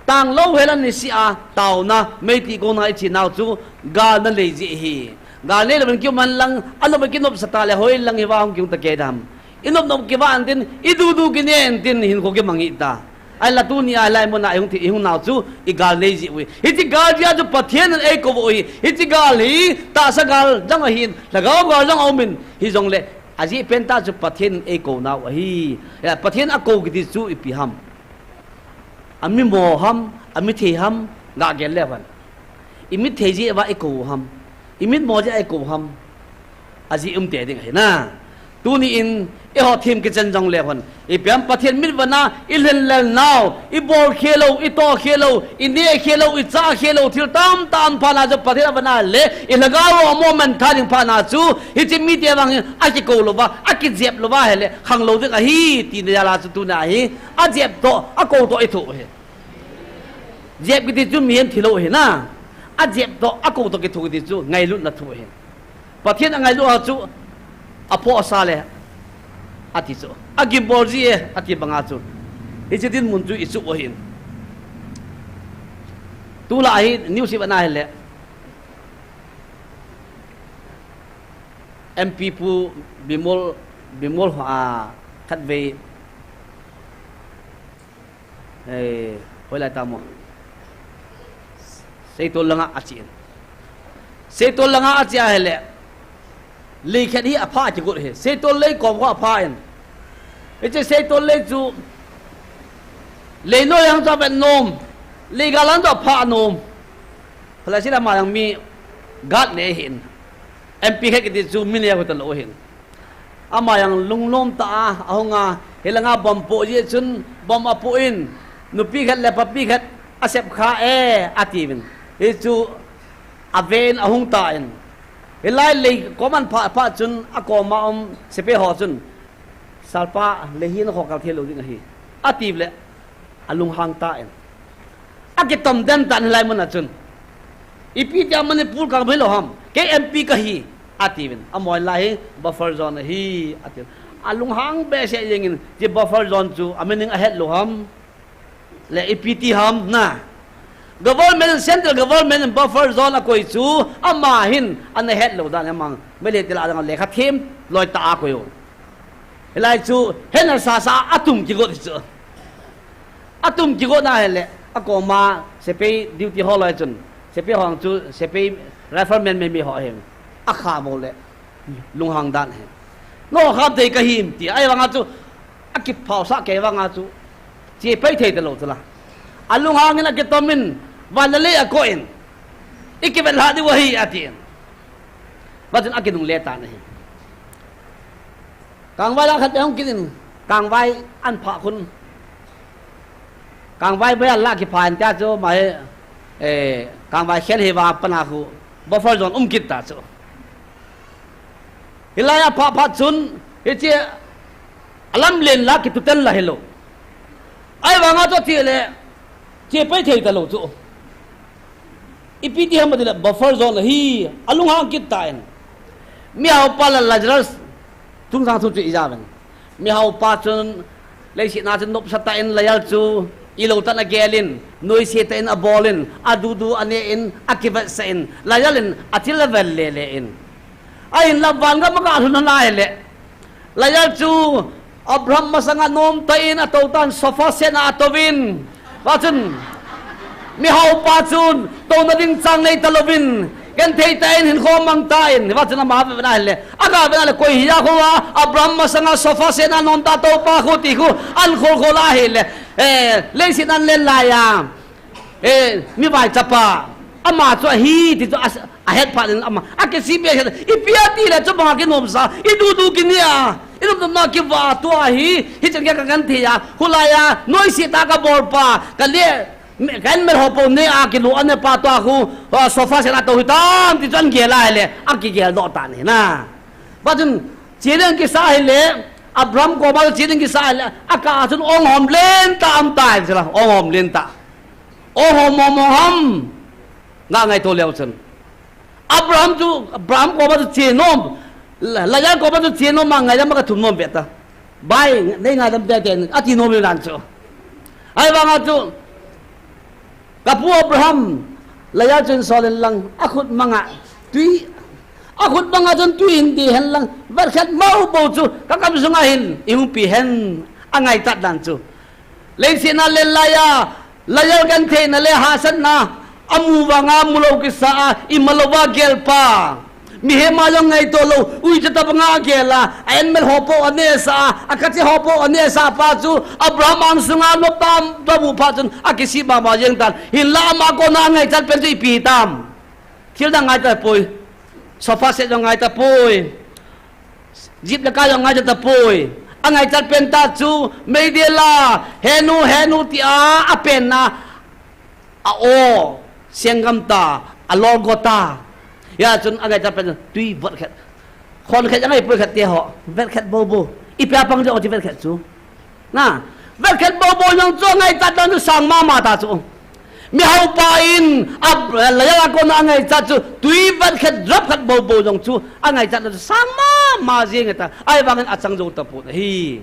tanglou hel a niseh a taona, meitih kona ichenau chu gal nanei jeh ahi. Gal neilouvin kium hen lang, anop a kinopsa tah le hoilang hiva hung kiung ta kei dem. Inop nop kivah intin, idu du kine intin, hinkho kimang hih ta. Ahinla tunia hilai muna ihung thi, ihung nau chu igal nei jeh u ahi. Hiche gal jeh a chu Pathen in eikou u ahi. Hiche gal hi tahsa gal jong ahin, lhagao gal jong aumin, hijongle ajeh pentah chu Pathen in eikou nau ahi. Pathen akou kiti chu ipi ham? Amimo ham, amithei ham, gah gel leu hen. Imithei jeh uva ikou u ham, imitmo jeh a ikou u ham, ajeh umtei ding ahi na. Tuni in eiho them kichen jongleu hen, ipi ham, Pathen mitvetna ilhenlel nau, ibolkhel u, itohkhel u, inehkhel u, ichahkhel u, thil tamtah um phatna chu Pathen avetna le ilhagao u amoh mangthah ding phatna chu, hiche mite vang hi akikou louva, akijep louva ahile khanglou ding ahi, tina jal a chu tunia hi ajep toh, akou toh ithoh u ahi. Jep kiti chu mihem thilou ahi na. Ajep toh, akou toh kithoh kiti chu ngailutna thu ahi. Pathen angailut a chu aphoh asa le, ati chu, agimbol ji e, ati banga chu, hiche dinmun chu ichuh u ahin. Tulai hi news ivet na hile, M P Pu Bimol, Bimol, a, khatvei, eh, hoilai tamo, Seitol langa achen. Seitol langa ache ahile, lei khat hi apha kigot ahi. Seitol lei kom kho apha in, hiche Seitol lei chu leinoi lang chu avet nom, lei gal lang chu apha nom. Phalai sela ama jong mi guard nei ahin, M P khat kiti chu mi neo talou ahin. Ama jong lunglom tah a ahunga, hilanga bomb poh jeh chun, bomb apoh in, nupi khat le papi khat asep kha e, atiuvin. Hichu aven ahung tan, hilai lei kom aphah phat chun akoma um sepai ho chun, Sir pa, lei hi nakho kal thei lou ding ahi, atiuve le, alunghang tan, akitom den tan hilai muna chun. Ipi tia Manipur kang hilou ham, kei M P kahi, atiuvin. Amaho lai hi buffer zone ahi, atiuvin. Alunghang behseh jengin, hiche buffer zone chu a meaning ahet lou ham, le ipi ti ham na. Government, central government in buffer zone akoi chu ama hin ana het lou dan, ama Meitei lah a lekha them loi tah a akoi u. Hilai chu hetna sasa a atum kigot chu. Atum kigotna hile, akoma sepai duty ho loi chun, sepai ho chu sepai rifleman meimei ho ahin, akha bol le, lunghang dan ahi. Nakho kham thei kahim, ti ahivanga chu, akiphaosah kei vanga chu, chepai thei talou chu la. Alunghang in akitom in, van le lei akoh in, ikivetlhah diu ahi, atin. Hichun akinungle tan ahi. Kangvai lang khat ahung kit in, kangvai ahin phah khun, kangvai boi alah kipha in tia chu, ama hi, eh, kangvai khel hi vang a pat a khu, buffer zone um kit ta chu. Hilai aphah phat chun, hiche alamlen la kitutel la hilou. Ahivanga chu chele, chepai thei talou chu. Ipi ti ham itile buffer zone ahi, alunghang kit tan. Mihaopa le Lazarus chungchang thu chu ijah uvem. Mihaopa chun leiset a chun nopsa tah in layal chu ilou tah in agel in, noise tah in abol in, adudu ane in, akivetsah in, layal in athil avel lele in. Ahinla van gam a aga lhun nalai le, layal chu Abraham masanga nomtah in atou tan, sofa set a atouvin. Hichun mihaopa chun touna ding chang nei talouvin, genthei tah in hinkho mang tan. Hichun ama avet na hile, aga vet na le, koi hia kho a Abraham masanga sofa set a nomtah toupa khu ti khu ahin khol khol a hile, Eh, leiset a len lai a. Eh, mi vaichapa. Ama chu ahi, ti chu a, ahet phat in ama. Akisih behseh, ipi ati le chu banga kinomsa. Idudu kini a. Inomsa na kiva tua hi. Hichan ka kan thei a. Hulai a, noise tah a kabol pa. Ka le, me, ka en mel ho po ne a kilu ane pa tua khu. Ho sofa set a tou hitam, ti chu an gel a hile. Akigel doh ta ni na. Ba chun, chiding kisa hile, Abraham koma chiding kisa hile, aka chun ong hom len ta am tai, sila, ong hom len ta. Ong hom, hom, hom, ham. Nga ngaito leu chun. Abraham chu, Abraham koma chu chenom. La, Lajan koma chu chenom, ma ngaidam ka thum nom ve ta. Bai, nei ngaidam te te, ati nom le nan chu. Ahivanga chu, Ka pu Abraham, Lajan chun sol in lang, akhut manga, tui, akhut manga chun tui hin di hen lang, vet khat mo bo chu, ka kam sunga hin, ihung pi hen, angaichat dan chu. Leiset a len lai a, Lajan gentheina le hahsatna, amu vanga mulou kisa a, imalou va gel pa. Mihem a jong ngaito lou, uicha tabanga agel a, a enmel ho po anesa a, akache ho po anesa pa chu, Abraham ang sunga nop tam, tabu pa chun, akisih mama jeng tan. Hinla ama kona angaichat pen chu ipi tam. Thil dang ngaita poi. Sofa set jong ngaita poi. Jeep le car jong ngaita poi. Angaichat pen ta chu, meidil a, henu, henu ti a, apen na. A o, senggam ta, a lolgo ta. Hia chun angaichat pen tui vet khat. Khon khat angai poi khat te ho. Vet khat bo bo. Ipi a pang jo ti vet khat chu. Na, vet khat bo bo jong chu angaichat dan chu sang mama ta chu. Mihaupa in, a, Lajan a kona angaichat chu. Tui vet khat, drop khat bo bo jong chu. Angaichat dan chu sang mama jeng ta. Ahivangin achang jou tapon ahi.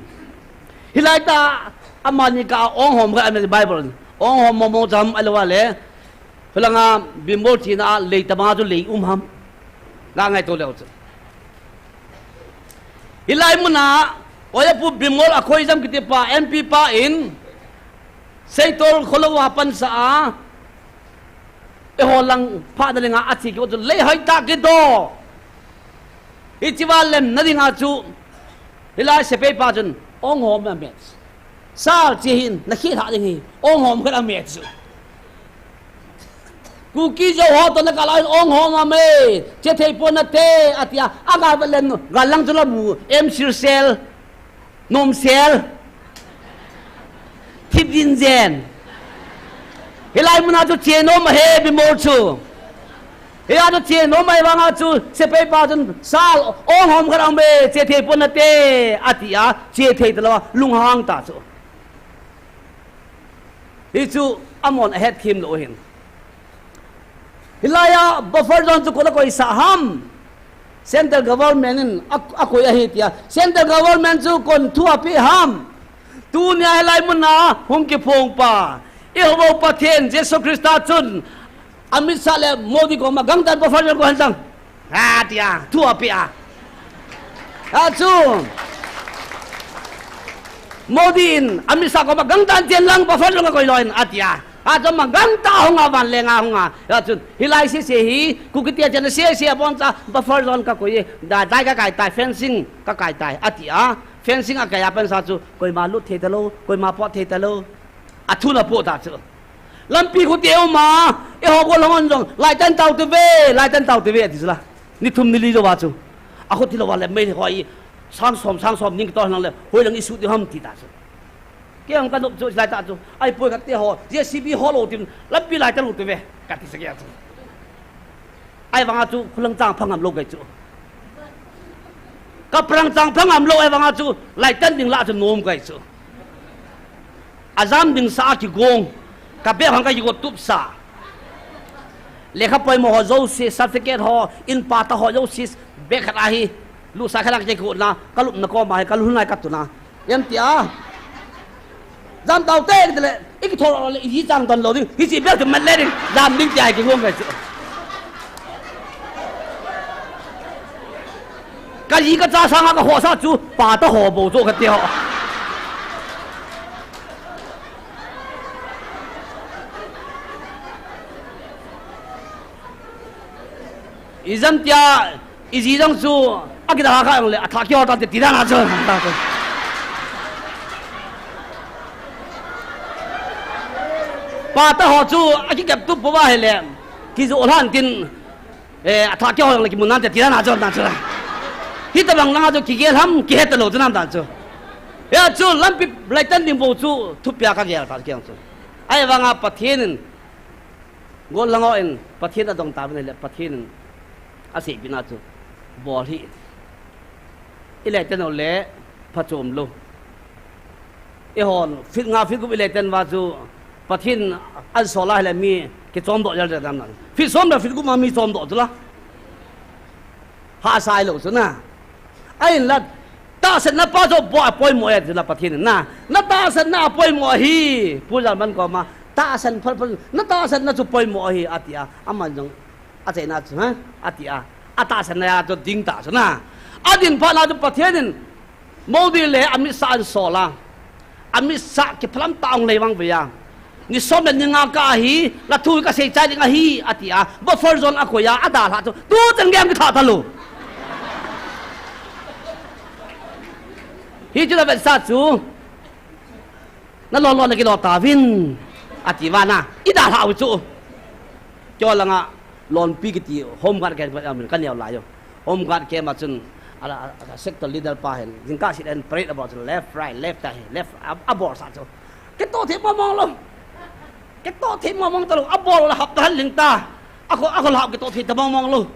Hilai ta, amani ka ong hom khat amet Bible. Ong hom mo mo cham alou a le. Hulanga Bimbol china a lei tabanga chu lei um ham. Nga ngaito leu chu. Hilai muna, oya pu Bimbol a khoi jam kiti pa, M P pa in, Seitol kholou a pansa a, eiho lang phat na dinga athi kiu chu lei hoi ta kido. Hichi va lemna dinga chu, hilai sepai pa chun, ong hom amet. Sal che hin, na khi tha ding hi, ong hom khat amet chu. Kuki Zo ho to na ka lai ong hom amet, che thei pon nate, atia, aga va lem nu, ga lang chu la mu, em sir sel. Nom sel. Thip din jen. Hilai muna chu che nom ahi Bimbol chu. Hia chu che nom ahivanga chu sepai pa chun sal ong hom khat aum be che thei pon nate ati a che thei talou a lunghang ta chu. Hichu amon ahet khim lou hin. Hilai a buffer zone chu koi la koi sa ham. Central government in a, akoi ahi tia. Central government chu kon thu api ham. Tunia hilai muna hung kiphong pa. Eiho Pathen Jesu Christa chun Amit Shah le Modi koma gangtan buffer zone koi hen tang. Atia, thu api a. Achu. Modi in, Amit Shah koma gangtan chen lang buffer zone kakoi lou in, atia. Achu ma gangtan hung a van leng a hung a. Achu, hilai sese hi, Kuki tia chen sese a bon cha buffer zone kakoi e. Da, dai kakai tai, fencing kakai tai, atia. Fencing akai a pansa chu, koima lut thei talou, koima pot thei talou. Athuna po ta chu. Lampi khu te uma, eiho go long on jong, lai tan tau te ve, lai tan tau te ve, ati chu la. Ni thum ni li jou va chu. Akhu ti lou va le mei hoi, sang som, sang som, ning to lang le, hoi lang isu ti ham ti ta chu. Kei ang ka nop chu, lai ta chu. Ai poi khat te ho, J C B ho lou tin, lampi lai tan lou te ve, kati sa kei a chu. Ahivanga chu, khulang chang phang am lou kei chu. Ka prang chang phang am lou ahivanga chu, lai tan ding la chu nom kei chu. Ajam ding sa a kigong. Ka bag hang ka kigo tup sa. Lekha poimo ho jouse, certificate ho, in pa ta ho jouse, bag khat ahi. Lu sa khat a ka kigo na, ka lupna koma hi, ka lhun lai ka tuna. Em tia. Jam tau te, te le, i kithol le, i chang don lou ding, hichi bag chu mat le ding, jam ding tia hi kigong kei chu. Ka ji ka cha sanga ka khosa chu, pa ta ho bou chu kati ho. Ijam tia, iji jong chu, akida ha kha jong le, atha kihol tante ti dan a chu. Pata ho chu akikep tup pouva ahile, kijoh lhan tin, eh, atha kihol le kimun nante ti dan a chu, dan chu. Hitabang langa chu kigel ham, kihet talou chu nam dan chu. Hia chu lampi laitan ding bou chu thupia kagel ta keng chu. Ahivanga Pathen in, gollhang ho in Pathen adong tauvin ahile, Pathen in aseipehna chu bol hih in. Ilaitan u le phachom lou. Eihon feet nga feet gup ilaitan uva chu Pathen in asol a ahile mi kichomdoh jel jel nam na. Feet som le feet gup ma mi chomdoh chu la. Hahsa hilou chu na. Ahinla, tahsanna pa chu bou apoimo e chu la Pathen in na. Natahsanna apoimo ahi. Pu Jalman koma, tahsan phal phal, natahsanna chu poimo ahi, ati a. Aman jong achaina chu, ha? Ati a. Atahsanna a chu ding ta chu na. Adin phat na chu Pathen in Modi le amitsah asol a. Amitsah kiphalam tah ahung lei vangvei a. Ni som le ni nga kah ahi, la thu kasei chai ding ahi, ati a. Buffer zone akoi a, adalhah chu. Tuchan gei kitha talou. Hichu la vetsah chu. Nalon lon nakilo tauvin, ati uva na. Idalhah u chu. Keiho langa lonpi kiti home guard camp kaneo lai u. Home guard camp a chun, a, a, a sector leader pa hin, jingkah sit and parade abol chun left, right, left, ta hi, left, a, abolsah chu. Kitoh thei mong mong lou. Kitoh thei mong mong talou, abol la hap ta hal ling ta. Akho, akho la hap kitoh thei ta mong mong lou.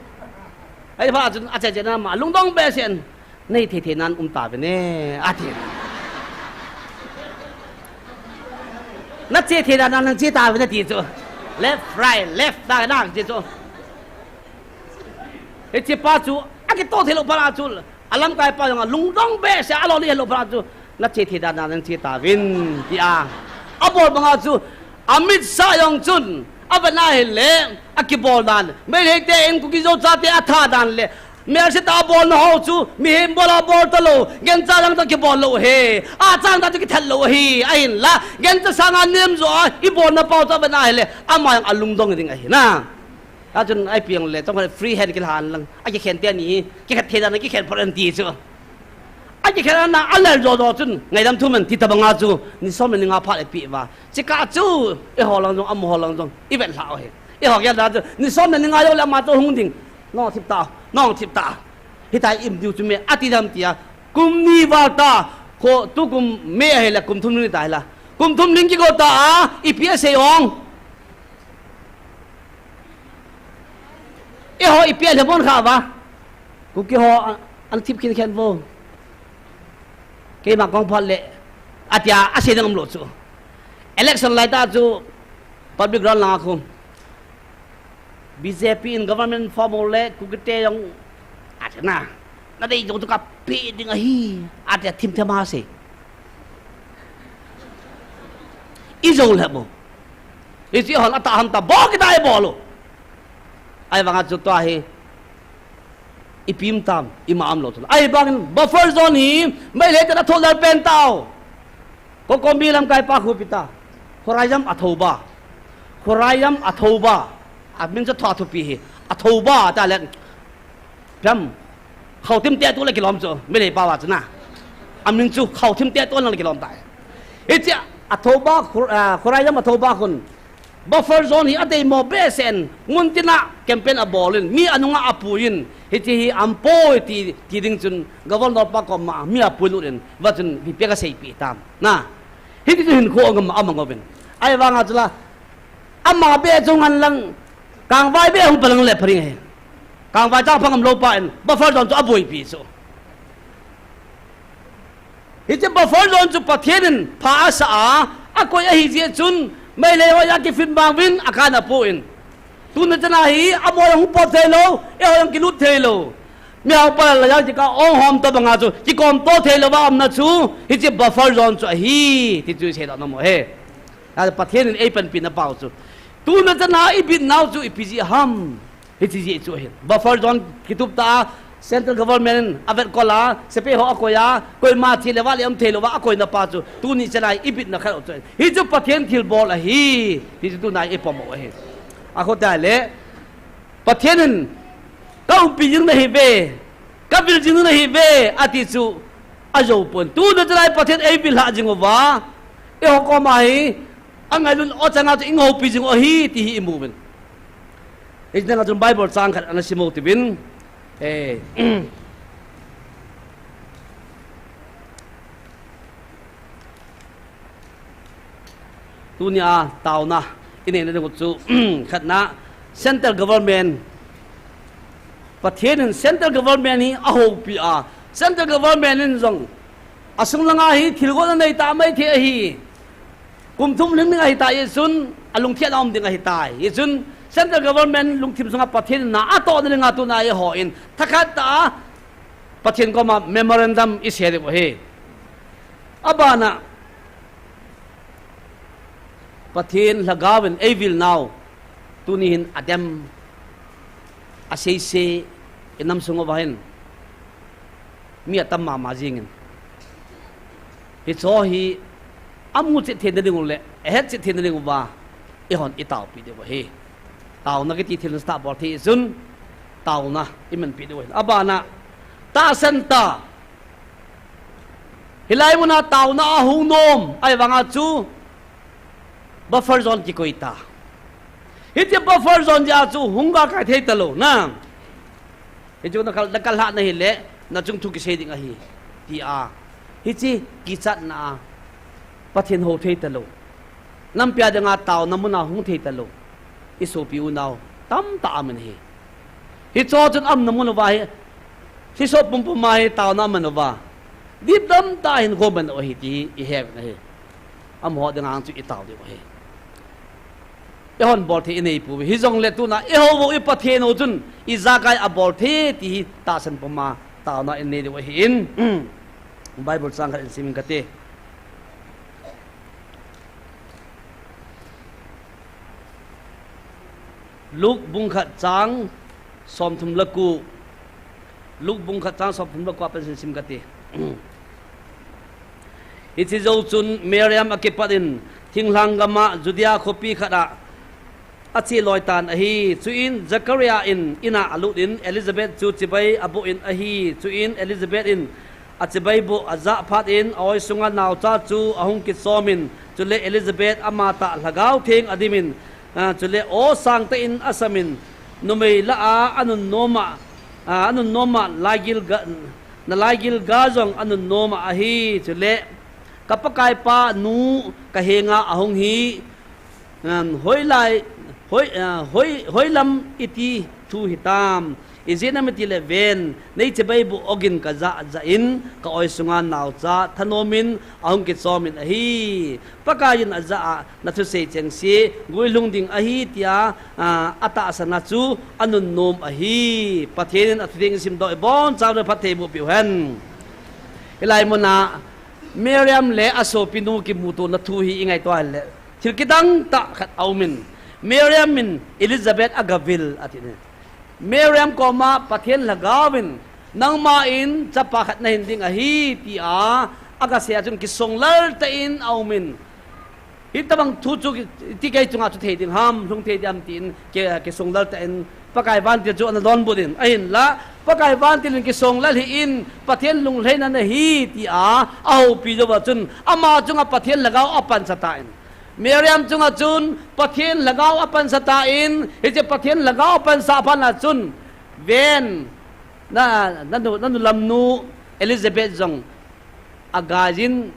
Ahiphat chun, ache che na ma, lungdong behseh in. Nei thei thei nan um tauvin e, ati. Nache thei dan nan che tauvin ati chu. Left, right, left, ta na che chu. Hiche pa chu, akitoh thei lou pa chu. Alamkai pa jong a lungdong behseh a alolih lou pa chu. Nache thei dan nan che tauvin, ti a. Abol banga chu, Amit Shah jong chun, avet na ahile, akibol dan. Meitei te in Kuki Zo chate atha dan le. Melse tah a bolna ho chu, mihem bol a bol talou, gancha lang tah kibol lou ahi. Achang tah chu kithat lou ahi, ahinla, gancha sanga nem jo a, ibolna pau chu avet na ahile, ama jong alungdong ding ahi na. Achun, ipi jong le, chomkhat free hand kilhan lang, akikhen te ni, kikhen thei dan, kikhen phot an ti chu. Akikhen na, alel jo jo chun, ngaidam thu man ti tabanga chu, ni som le ni nga phat le pi va. Chikah chu, eiho lang jong, amaho lang jong, ivet lhah u ahi. Eiho gel dan chu, ni som le ni nga jong le ama chu hung ding. Nong thip ta, nong thip ta. Hitia i-um diu chu me, ati dam tia. Kum ni val ta, kho tukum May ahile, kum thum ni ta hila. Kum thum ling kigo ta a, ipi asei ong. Eiho ipi alhebon kha uva. Kuki ho an, an thip khin khen vo. Keima kong phot le. Atia, asei ding umlou chu. Election lai ta chu public ground langa khu. B J P in government form u le Kuki te jong. Atia na. Nadei jong chu kapeh ding ahi. Atia thim thim a sei. Ijou le mo. Hiche hon atah hon ta bol kit a ibol u. Ahivanga chu tua hi. Ipi um tam, ima umlou chu. Ahivangin buffer zone hi, Meitei te na thoh lel pen tao. COCOMI lamkai pa khu ipi ta. Khuraijam Athouba. Khuraijam Athouba. Amin chu thua thupi hi. Athouba ta le. Pram. Khauthim te tu le kilom chu. Meitei pao a chu na. Amin chu khauthim te tu le kilom ta. Hiche Athouba, Khur-, ah, Khuraijam Athouba khun. Buffer zone hi adeimo behseh in, mun tina campaign abol in, mi anunga apui in, hiche hi aumpoi ti, ti ding chun, Governor pa koma mi apuilut in, va chun, ipi ka seipeh tam. Na. Hiti chu hinkho ngam amang uvin. Ahivanga chu la, ama beh chu ngan lang, Kangvai beh hung palang le pharing ahi. Kangvai chang phang umlou pa in, buffer zone chu aboipi chu. Hiche buffer zone chu Pathen in pha asa a, akoi ahi jeh chun, Meitei ho jong kifit mang uvin, akan apo in. Tuna chana hi, amaho jong hung pot thei lou, eiho jong kilut thei lou. Mihao pa la jong kika ong hom to banga chu, kikom to thei lou va umna chu, hiche buffer zone chu ahi, ti chu seidoh nom u ahi. Pathen in eipanpi na pau chu. Tuna chana ibit nau chu ipi jeh ham. Hiche jeh chu ahin. Buffer zone kitup ta a, central government in avetkol a, sepai ho akoi a, koima thi le vale um thei lou va, akoina pa chu, tuni chana ibitna khat u chu ahin. Hichu Pathen thilbol ahi, hichu tuna ipom u ahi. Akhotai le, Pathen in, ka umpi jing nahi ve, ka vil jing nahi ve, ati chu, ajou pon. Tuna chana Pathen eivil lhah jing uva, eiho koma hi, Angailun o changa chu i ngoupi jing u ahi ti hi i mu uvin. Hijeh a chun Bible chang khat ana sim u hite uvin. Eh. Tunia taona i neina ding u chu khatna, central government. Pathen in central government hi ahoupi a, central government in jong asung langa hi thilgon anei ta mai thei ahi. Kum thum lhing ding ahitai, hichun alungthim a um ding ahitai. Hichun central government lungthim sunga Pathen in na atohna dinga tuna eihon thakhat tah a Pathen koma memorandum i sei diu ahi. Abana Pathen lhagao in eivil nau tuni hin adem aseise i nam sung uva hin mi atam mama jingin. Hicho hi amu chet theina ding u le ahet chet theina ding uva eihon i taopi diu ahi. Taona kiti thil nasatah bol thei chun taona i manpi diu ahi. Abana tahsan tah. Hilai muna taona ahung nom ahivanga chu buffer zone kikoi ta. Hiche buffer zone jeh a chu hung ga kai thei talou na. Hichu na kal, na kal hahna hile, na chung thu kisei ding ahi, tia. Hiche kichatna a Pathen hou thei talou, nampi a dinga taona muna hung thei talou i sopi unau tamtah aum in ahi. Hicho chun aumna mun uva hi, hiche sopi pumpum a hi taona aman uva, dip tamtah hin go man u ahi ti i he uvin ahi. Amaho dinga chu i tao diu ahi. Eihon bol thei i neipouve. Hijongle tuna eihou u i Pathen u chun ijakai abol thei ti hi tahsan puma taona i nei diu ahin. Bible chang khat in simin kate. Luke bung khat chang somthum le ko. Luke bung khat chang somthum le ko a pat in sim kate. Hiche jou chun Mariam akipat in thinglhang gam a Judea khopi khat a ache loi tan ahi. Chuin Zechariah in in a alut in Elizabeth chu chibai aboh in ahi. Chuin Elizabeth in achibai boh ajah phat in a-oi sunga naocha chu ahung kichom in, chule Elizabeth amatah Lhagao Theng adim in, a, chule aw sangtah in asam in, numei lah a anunnom a, a, anunnom a laigil ga, nalaigil ga jong anunnom a ahi. Chule ka Pakaipa nu ka henga ahung hi, um, hoilai, hoi, a, hoi, hoilam iti thu hitam. Ijeh inem itile ven, neichibai boh ogin kajah jah in, ka-oi sunga naocha thanom in ahung kichom in ahi. Pakai in ajah a nathusei chengse guilhung ding ahi, tia, a, atahsan a chu anunnom ahi. Pathen in athu theng isimdoh ibonchauvin phatthei boh peh uhen. Hilai muna Mariam le asopinu kimutona thu hi ingaito a ahile, thil kidang tah khat aumin, Mariam in Elizabeth agavil ati ne. Mariam koma Pathen Lhagao in, nangma in chapa khat nahin ding ahi, tia agasei a chun kisonglal tah in aumin, hitobang thu chu ki, ti kei chunga chu thei ding ham, lhung thei ding ham tin ki, kisonglal tah in Pakai vantil chu ana donbut in, ahinla Pakai vantil in kisonglal hih in, Pathen lunglhaina nahi, tia ahoupi jouva chun ama chunga Pathen Lhagao apansa tan. Mariam chunga chun Pathen Lhagao apansa tan, hiche Pathen Lhagao apansa phat na chun, ven, na, nanu, nanu lamnu Elizabeth jong agaiyin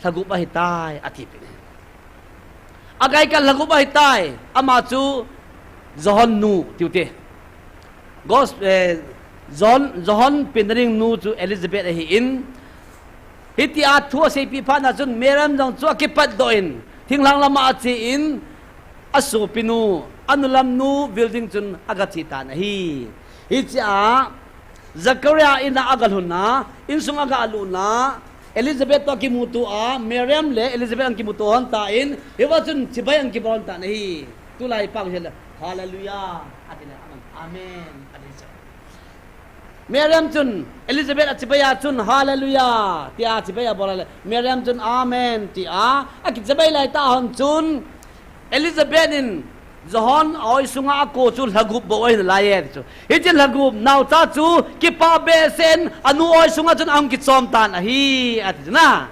lhagup ahitai, ati peh. Agai kal lhagup ahitai, ama chu John nu tiu te. Gos, eh, John, John penna ding nu chu Elizabeth ahin. Hitia thu aseipeh phat na chun Mariam jong chu akipatdoh in, thinglhang lama ache in, asopinu, anulamnu vil ding chun agache tan ahi. Hichea Zechariah in a agalhun a, insung agalhun a, Elizabeth toh akimuto a, Mariam le Elizabeth akimuto lhon tan, hiva chun chibai akibol lhon tan ahi. Tulai pang hile, Hallelujah, ati le, aman, Amen, ati chu. Mariam chun, Elizabeth achibai a chun, Hallelujah, tia chibai abol a le, Mariam chun, Amen, tia akichibai lai tah lhon chun, Elizabeth in John a-oi sunga ako chu lhagup bou ahi nalai e, ti chu. Hiche lhagup naocha chu kipah behseh in anu oi sunga chun ahung kichom tan ahi, ati chu na.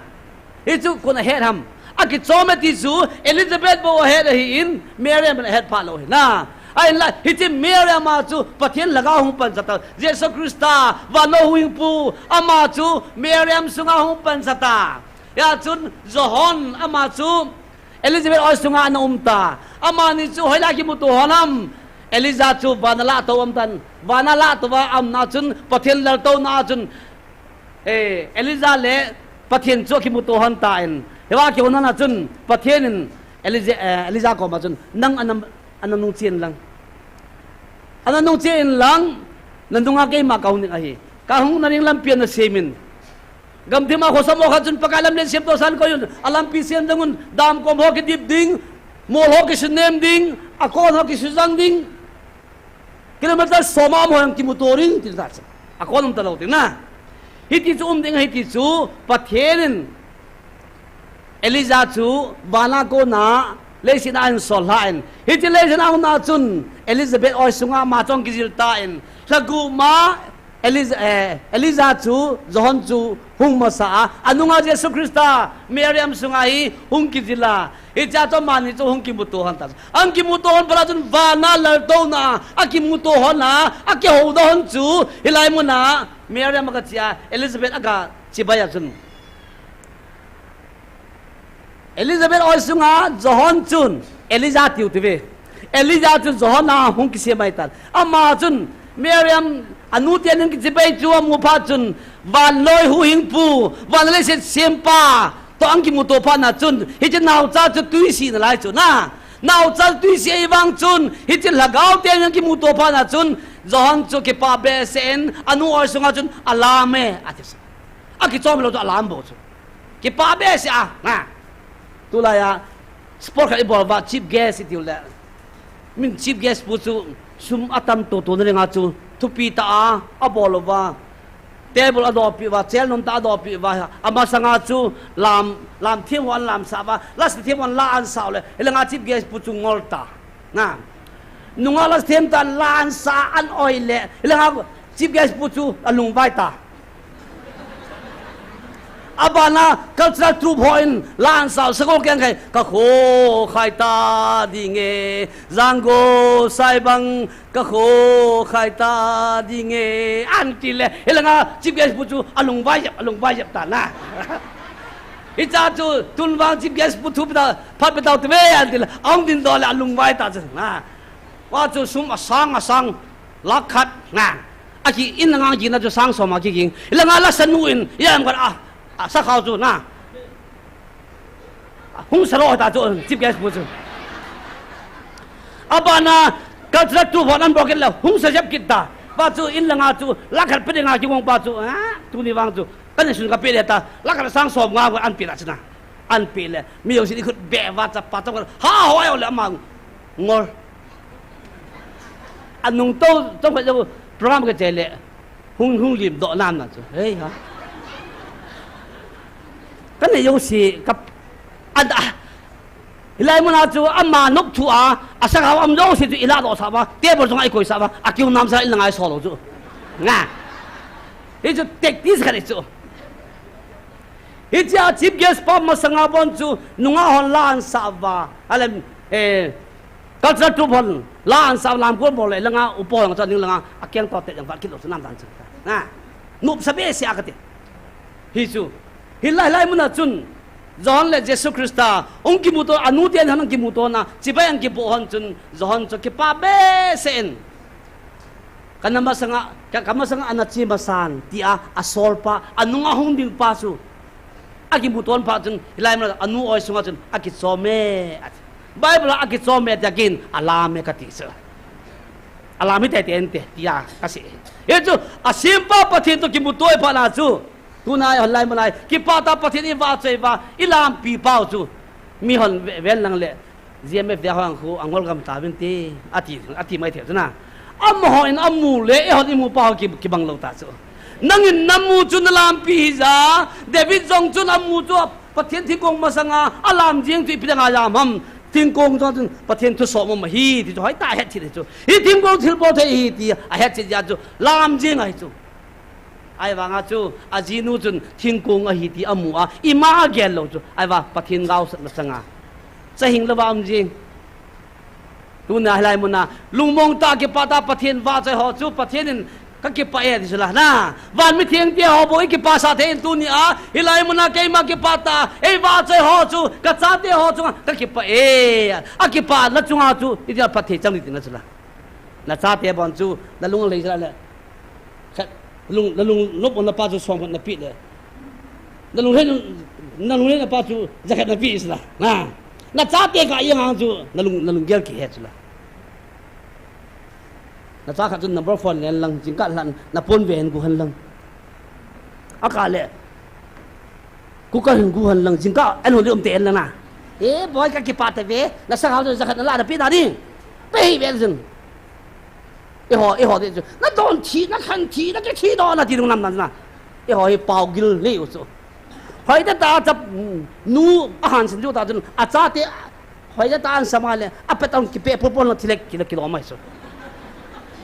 Hichu koi in ahet ham? Akichom e ti chu Elizabeth bou ahet ahin, Mary in ahet pha lou ahi na. Ahinla, hiche Mary ama chu Pathen lhagao hung pansah ta. Jesu Christa, vannoi huhhingpu, ama chu Mary sunga hung pansah ta. Hia chun Johan ama chu Elizabeth oi sunga ana um ta. Amani chu hoilai kimuto hon ham? Elijah chu vana lah tou um tan. Vana lah touva aumna chun Pathen laltouna chun, eh, Elijah le Pathen chu akimuto hon tan. Hiva kihonna chun Pathen in Elijah, eh, Elijah koma chun, nang ana, ana nungche in lang. Ana nungche in lang, nanunga keima kahung ding ahi. Kahungna ding lampi ana semin. Gamthip a khosam ho khat chun Pakai lamlen semtoh san koiyun, alampi sem jongun, dam kom ho kidip ding, mol ho kisunem ding, akon ho kisujang ding. Kilometer som a um ho jong kimuto ding, ti ta chu. Akon um talou ding na. Hiti chu um ding, hiti chu Pathen in Elijah chu vana kona leiset a ahin sol lhan. Hiche leiset a aumna chun Elizabeth oi sunga ama chu ahung kijil tan. Lhagup ma Elijah, eh, Elijah chu Johan chu hung masa a, anunga Jesu Christa Mary sunga hi hung kijil a. Hichea chu amani chu hung kimuto hon ta. Ahung kimuto hon phat a chun vana laltouna a akimuto hon a, akihoudoh hon chu hilai muna Mary ama gache a, Elizabeth aga chibai a chun. Elizabeth oi sunga Johan chun Elijah tiu tiuve. Elijah chun Johan a hung kisem mai tan. Ama chun Mary anu ten hung kichibai chu amu phat chun vannoi huhhingpu, van leiset sempa toh ahung kimuto phat na chun hiche naocha chu tui si nalai chu na. Naocha tui si ahi vang chun hiche lhagao ten hung kimuto phat na chun Johan chu kipah behseh in anu oi sunga chun alam e, ati. Akichom lou chu alam bou chu. Kipah behseh a, na. Tulai a, sport khat ibol uva, chief guest itiu le. Min chief guest pu chu, sum atam toh toh na dinga chu, thupi tah a, abol uva. Table adopi uva, chair nom tah adopi uva, amasanga chu, lam, lam thiem hon lam sah uva, la sa thiem hon la an sah u le, hilanga chief guest pu chu ngol ta. Na. Nunga la sa thiem tan la an sah an oi le, hilanga chief guest pu chu alungvai ta. Abana cultural troupe hon la an sah u, sagol keng khai, ka kho khai ta ding e, Janggosai bang ka kho khai ta ding e, an ti le, hilanga chief guest pu chu alungvai jep, alungvai jep ta na. Hicha chu tun vang chief guest pu thu pita, phat pita u te ve an ti le, ahung dingdoh le alungvai ta chu na. Wa chu sum asang asang, lakh khat na. Aki in langa kiging na chu sang som a kiging. Hilanga la sa nu in, ya am khat a, a sa khao chu na. Hung sa lou ta chu, chief guest pu chu. Abana, cultural troupe hon an bol kit le, hung sa jep kit ta. Pa chu in langa chu, lakh khat pe dinga kigong pa chu, a, tuni vang chu. Ka ni sun ka pe le ta, lakh khat sang som nga an pe la chu na. An pe le, mi jong si ni khut be va cha pa chong ha hoi le ama ngol. Anung to, to ka jo program ka che le. Hung, hung lim doh nam na chu. Hei ha. Ka nei jouse ka, a, a, hilai muna chu ama nop thu a, a sang a um jouse chu i la doh sah uva, table chunga i koi sah uva, a kiu nam sa in la ngai so lou chu. Nga. Hichu tactics khat hi chu. Hichea chief guest pa masanga bon chu nungah hon la an sah uva. Alem, eh, cultural troupe hon la an sah lam kol bol le langa upa hon chu ning langa a keng to te jang vat kit lou chu nam dan chu. Na. Nop sa behseh a kati. Hichu. Hilai, hilai muna chun John le Jesu Christa hung kimuto, anu ten hung kimuto na, chibai hung kipo hon chun John chu kipah behseh in. Ka na masanga, ka, ka masanga ana che masan, tia, a sol pa, a nunga hung ding pa chu. A kimuto phat chun, hilai muna, a nu oi sunga chun, a kichom e, ati. Bible a a kichom e, tia kin, a lam e kati chu. A lam hi tete inte, tia, ka sei. Hichu, a sempa Pathen to kimuto e phat na chu. Tuna hi hilai muna hi, kipah tah Pathen i vahchoi uva, i lampi pau chu. Mi hon ve-, ven lang le, G M F dia hon khu, a ngol gam ta vin ti, ati, ati mai thei chu na. Amahon a mu le, eihon i mu pa ho ki, kibang lou ta chu. Nangin na mu chu na lampi hi ja, David jong chun a mu chu Pathen thingkong masanga, a lam jing chu ipi dinga lam ham, thingkong jong chun Pathen thusom um ahi, ti chu hoitah a het thei chu. Hi thingkong thilbol thei hi ti, a het thei jeh chu, lam jing ahi chu. Ahivanga chu, ajinu chun thingkong ahi ti amu a, ima agel lou chu, ahivang Pathen gaosapna changa. Chahing louva um jing. Tuna hilai muna, lungmong tah kipah tah Pathen vahchoi ho chu, Pathen in kakipah e ti chu la. Na, van mithengte ho bou ikipah sah thei in tunia, hilai muna keima kipah tah, eivahchoi ho chu, kachate ho chunga kakipah e. Akipah na chunga chu, iti a phatthei chang ding tina chu la. Nachate bon chu, nalung lei chu la le. Khat, nalung, nalung nop napa chu som khat napeh le. Nalung lei, nalung lei napa chu jakhat napeh chu la. Na, nachate kah jeng chu, nalung, nalunggel kihe chu la. Nacha khat chun number four len lang, jingkah lhan, napon ve hen gu hen lang. Akah le. Cooker hin gu hen lang, jingkah an hon le um te en lang na. E, boi kakipah tave, nasahao chu jakhat nalah napeh ta ding. Peh ve jin. Eiho, eiho te chu. Nadon thi, nakhen thi, nakithi don na ti lung nam na na. Eiho hi paogil nei u chu. Hoitah tah chap, nu ahan sin chu ta chun, achate, hoitah tah an sama le, apet ang kipe pulpul na thilek kila kilo mai chu.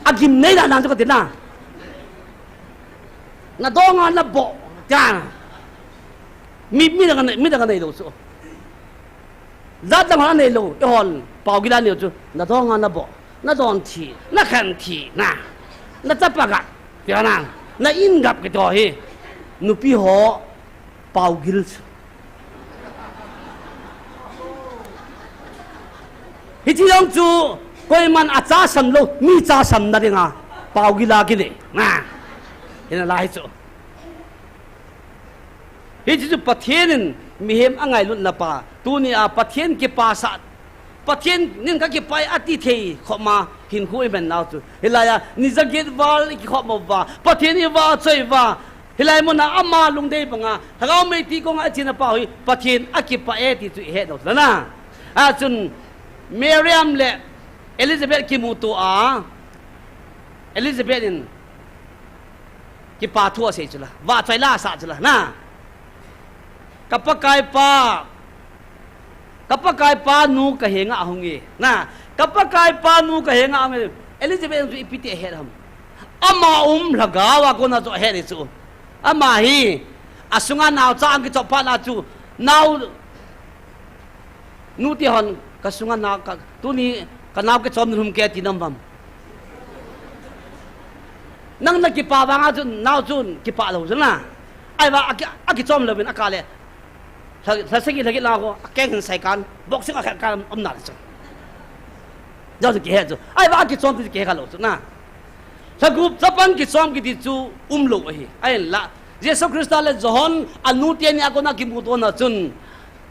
Agim nei la nan chu kati na. Nadonga nabo, tia. Mi, mi dang nei, mi dang nei lou chu. Jat dang hon anei lou, eihon, paogil anei u chu, nadonga nabo, nadon thi, nakhen thi, na, nachapa gap, tia na, na-in gap kiti ho hi, nupi ho, paogil chu. Hiche jong chu, koiman achasam lou, mi chasamna dinga, paogil a kinei, na, hina lai chu. Hiche chu Pathen in mihem angailutna pa, tunia Pathen kipah sah, Pathen in kakipah e ati thei khop ma hinkho iman nau chu. Hilai a, ni jaget val ikikhop uva, Pathen ivahchoi uva, hilai muna ama lungdei banga, Lhagao mei ti konga achena pa hi, Pathen akipah e ti chu ihet nau chu la na. Achun, Mariam le Elizabeth kimuto a, Elizabeth in, Kipa thu asei chu la. Vahchoi la asah chu la. Na. Ka Pakai pa. Ka Pakai pa nu ka henga ahung e. Na. Ka Pakai pa nu ka henga ahung e. Elizabeth chu ipi ti ahet ham. Ama um lhagao a kona chu ahet e chu. Ama hi. Asunga naocha ang kichop phat na chu. Nao Nu ti hon, ka sunga na, ka, tuni, ka nao kichom nilhum ke ti nam vam. Nang na kipa vanga chun, nao chun, kipa lou chun na. Ahivang, aki, akichom louvin, akah le. Lha, lha sagi, lha get la ko, akeng hin sai kan, boxing akhen kan, um na le chu. Jao chu kihe chu. Ahivang, akichom ti kihe kha lou chu na. Lha gup chapang kichom kiti chu, um lou ahi. Ahinla, Jesu Christa le John, anu teni a kona kimuto na chun,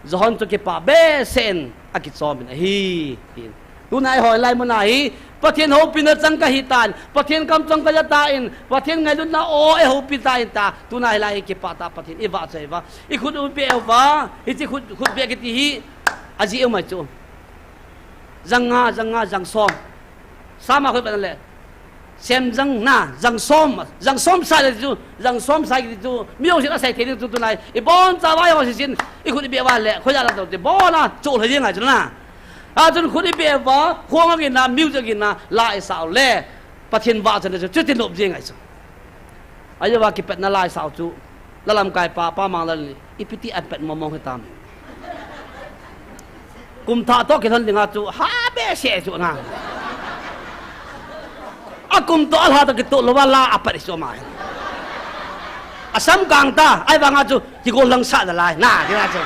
John chu kipa behseh in akichom in ahi. Tuna eiho lai muna hi, Pathen houpina chang kahi tan, Pathen kam chang kaja tan, Pathen ngailutna o eihoupi tan ta, tuna hilai hi kipah tah Pathen ivahchoi uva, ikhut ibeh uva, hiche khut, khut beh kiti hi, ajeh um ahi chu. Jang nga, jang nga, jang som. Sama khut beh na le. Sem jang na, jang som, jang som sa le chu, jang som sa kiti chu, mi jong sin asei thei ding chu tunai, ibon chauva jong sin, ikhut ibeh uva le, khoja la to te, bon a, chu lha jeng ngai chu na. Achun khut ibeh uva, khong agin na, music agin na, la isah u le, Pathen vahchoi le chu, chuti nop jeng ngai chu. Ajeh uva kipatna la isah u chu, la lamkai pa, Pa Manglal in, ipi ti an pat mong mong hitam. Kum thah toh kilhon dinga chu, ha behseh chu na. Akum toh alha toh kitoh louva la apat isu ma. Asam kang ta, ahivanga chu, kigol lang sah nalai, na, kina chu.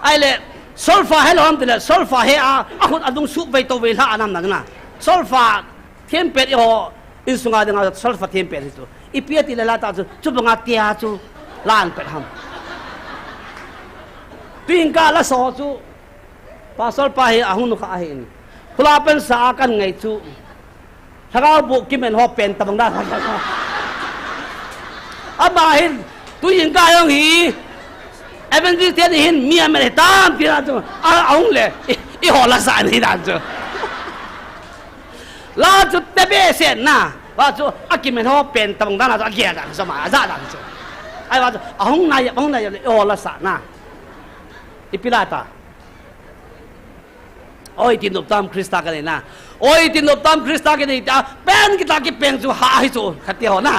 Ahile, solfa he lou ham tile, solfa he a, akhut adung suh vei to vei lha anam na, na. Solfa, Thempet eiho, insunga dinga solfa thempet hi chu. Ipi ati le la ta chu, chubanga tia chu, la an pet ham. Tuin ka la so chu, pastor pa hi ahung nu kha ahin. Khula pen sa a kan ngai chu. Lhagao boh kimen ho pen tabang da. Ama hin, tuin ka jong hi, evangelist ten hin, mi amen hitam tina chu. A, ahung le, i, eiho la sa ni dan chu. La chu te behseh na. Va chu akimen ho pen tabang dan a chu agel dan chu ma, aja dan chu. Ahivang chu ahung nai, ahung nai le eiho la sa na. Ipi la ta. Oi, tin nop tam Krista ka nei na. Oi, tin nop tam Krista ka nei ta. Pen kita kipeng chu ha hi chu. Khat ti ho na.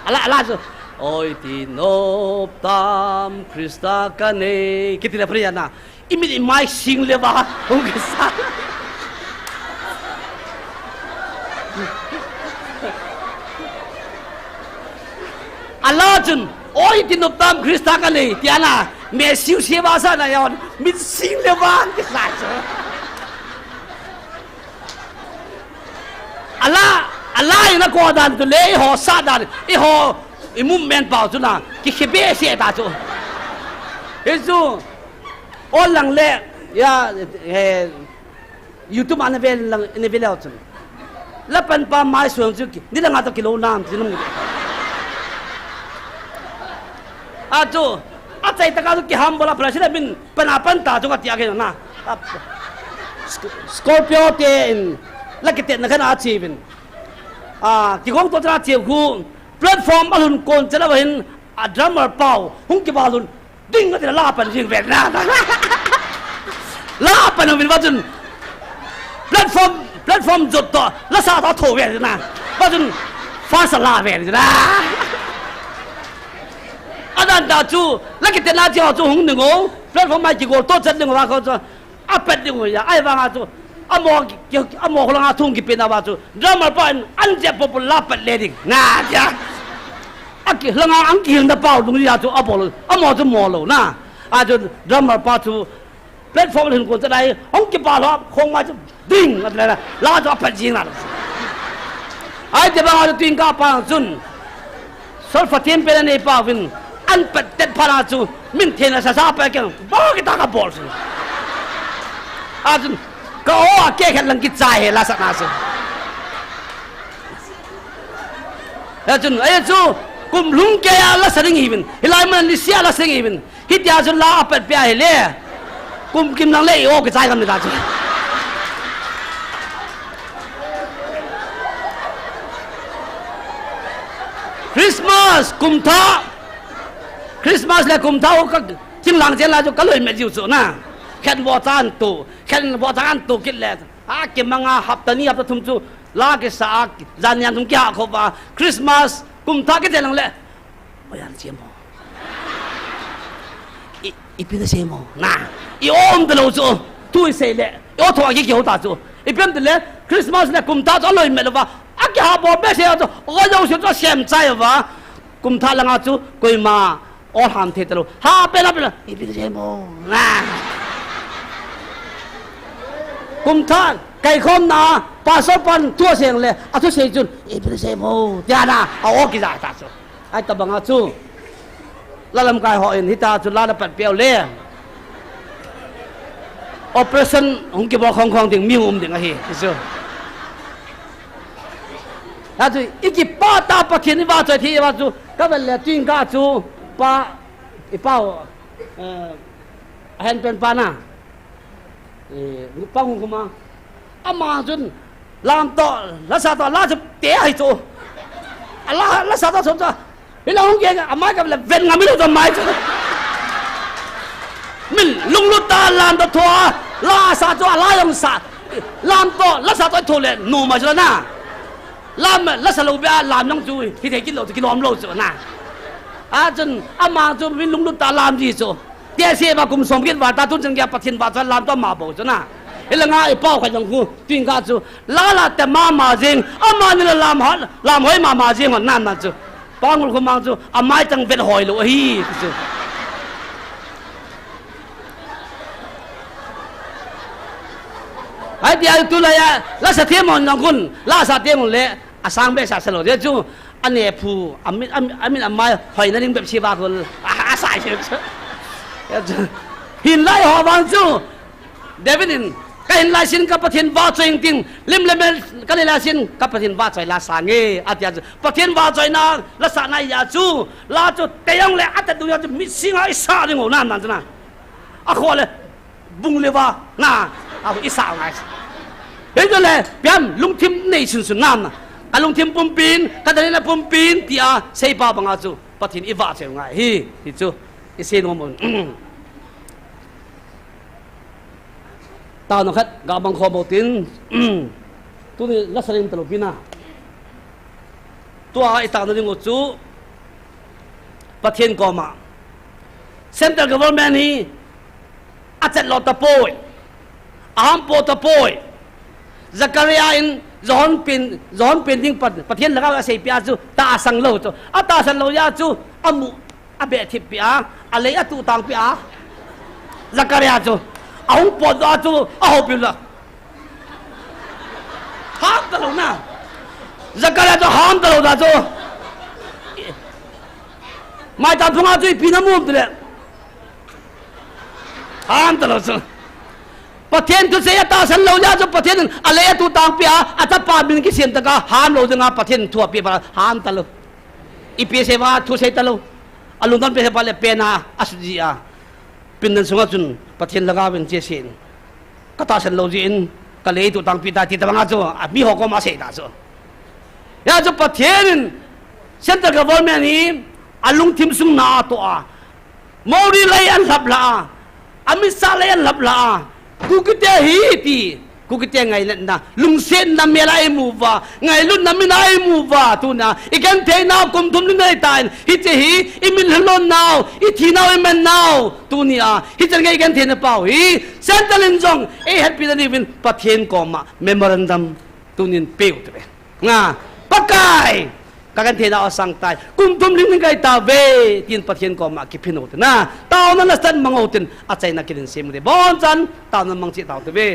Ala, ala chu. Oi, tin nop tam Krista ka nei. Kiti le phria na. I mit i mai sing le va. Hung kisa. Ala chun, oi, tin nop tam Krista ka nei, tia na, me siu siu va sa na yon, mit sing le va, kisa chu. Ala, ala ina ko dan tu le, i ho sa dan, i ho, i movement pau chu na, ki khibe se ta chu. Hi chu, o lang le, ya, eh, YouTube ana ve lang, ana ve leu chun. La pan pa mai suang chu ki, ni la nga to kilo nam, ti nung. A chu, a chai ta ka chu ki ham bola pala sila bin, pan a pan ta chu ka ti a ke na. A, Sc-, Scorpio te in, la ki te na kan a chi bin. A, ki gong to tra chi khu, platform a lhun kon chala hin, a drummer pau, hung ki ba lhun, Ding ka ti la, la pan jing ven na. La pan ven va chun. Platform, platform jot to, la sa to tho ven na. Va chun, fa sa la ven na. Adan ta chu, la ki te na chi ho chu hung ding o. Platform mai ki gol to chat ding va ko chu. A pet ding u ya, ai vang a chu, amo ki, amo lang a thung ki pe na va chu, drummer pa in an je po po la pet le ding. Na ja. A ki lang a ang ki na pau dung ya chu, a bol, amo chu mo lo na. A chu drummer pa chu, platform hin ko ta dai, hong ki pa lo, khong ma chu, ding, a le la, la chu a pet jing na. Ai te bang a chu tin ka pa chun. Solfa thim pen a nei pa vin, an pet tet pha na chu, min thena sa sa pa keng, ba ki ta ka bol su. A chun, ka o a ke khen lang ki chai he la sa na su. A chun, ai chu, kum lhung ke a la sa ding hi vin, hilai man ni sia la sa ding hi vin, Hitia chu la a pet pia hi le. Kum kim nang le i o ki chai kam ni ta chu. Christmas, kum tha. Christmas le kum tha u ka ching lang chen la chu ka loi met jiu chu na. Khen vo chan tu, khen vo chan tu kit le. A ki manga hapta ni hapta thum chu la ki sa a, jan nian thum ki ha kho va. Christmas, kum tha ki chen lang le. Oi, an che mo. I, ipi na sei mo. Na. I om ta lo chu. Tu i sei le. I o tho a ki ki ho ta chu. Ipi am ti le. Christmas le kum tha chu a loi met lo va. A ki ha bo be sei chu. O jo se chu sem chai va. Kum tha langa chu. Koima. O ham the ta lo. Ha pe na pe na. Ipi na sei mo. Na. Kum tha. Kai khom na. Pastor pan tu a seng le. A tu sei chun. Ipi na sei mo. Tia na. A o ki ja ta chu. Ai tabanga chu. La lamkai ho in hita chu la na pat peo le. Operation hung kibol khong khong ding mi um ding ahi. Chu. A chu i kipa ta Pathen i va choi thi va chu. Ka vel le tin ka chu pa i pau. Eh, a hen pen pa na. Eh, pa hung kuma. Ama chun, lam to, la sa to, la chu te ahi chu. A la, la sa to chu chu. Hi la hung ke, amai ka le ven ngam lo chu amai chu. Min lunglut ta lam to thua, la sa chu, a la jong sa. Lam to, la sa to thu le, nu ma chu na. Lam, la sa lo be, lam jong chu, hi thei kit lo chu, kilom lo chu na. A chun, ama chu, min lunglut ta lam ji chu. Tia se ba kum som kit va ta tun chang kia Pathen va cha lam to ma bo chu na. Hi la nga i pau kha jong khu, tin ka chu. La la te ma ma jing, ama ni la lam ha, lam hoi ma ma jing hon nan nan chu. Pa ngul khu mang chu, amai tang vet hoi lo ahi chu. Ai tia tu la ya, la sa them hon jong khun, la sa them hon le, a sang be sa sa lo. Tia chu, Ane phu, amin, am-, amin amai, hoi na ning bep si va kul. A, a sai si chu. Hin lai ho vang chu. David in, ka hin lai sin ka Pathen va choi ting, lim le mel ka lai sin ka Pathen va choi la sa nge, a tia chu. Pathen va choi na, la sa na ya chu. La chu, te jong le, a ta du ya chu, mi singa i sa ding ho nan nan chu na. A kho le, Bung le va, na, a i sa ngai. Hei le, piam, lungthim nei sun sun nam na. Ka lungthim pumpin, ka dalina pumpin, tia, sei pa banga chu, Pathen i va cheu ngai. Hi, hi chu, i sei nom un. Tao na khat, ga bang kho bou tin. Tuni la saring talo pina. Tua i tao na ding u chu. Pathen koma. Central government hi a chet lo tapoi. A ham po tapoi. Zakaria in John pen, John pen ding Pat-, Pathen lhagao a sei pia chu ta sang lo chu. A ta sang lo ya chu a mu a be thip pia, a lei a tu tang pia. Zakaria chu. A hung pot a chu a ho pia la. Ham talo na. Zakaria chu ham talo da chu. Mai ta phunga chu ipi na mum tu le. Ham talo chu. Pathen thusei a tahsan lou jeh a chu Pathen in a lei a tu tang pia, a chapa min kisem taka ham lou dinga Pathen thu a pe pa ham talo. Ipi sei va thusei talo. A lungdon pe pa le pen a, a sut ji a. Pindan sunga chun Pathen lhagao in che sen. Ka tahsan lou jeh in, ka lei tu tang pi ta ti tabanga chu, a mi ho koma sei ta chu. Hia chu Pathen in, Central Government hi, a lungthim sung na a toh a. Mori lei an lhap lha a. Amisa lei an lhap lha a. Kukite hi ti. Kukite ngailutna. Lungsetna mel a imu uva. Ngailutna min a imu uva. Tuna. I genthei nau kum thum ling nei tan. Hiche hi. I min lhon nau. I thi nau i man nau. Tuni a. Hichan nge i genthei na pau hi. Central in jong. Ei hetpi na diuvin. Pathen koma. Memorandum. Tunin peu te ve. Nga, Pakai, ka genthei nau asang tai. Kum thum ling ning kai ta ve, tin Pathen koma kiphin u te na. Taona na san mang u tin, achaina kidin sem u te. Bon chan, taona mang che tau te ve.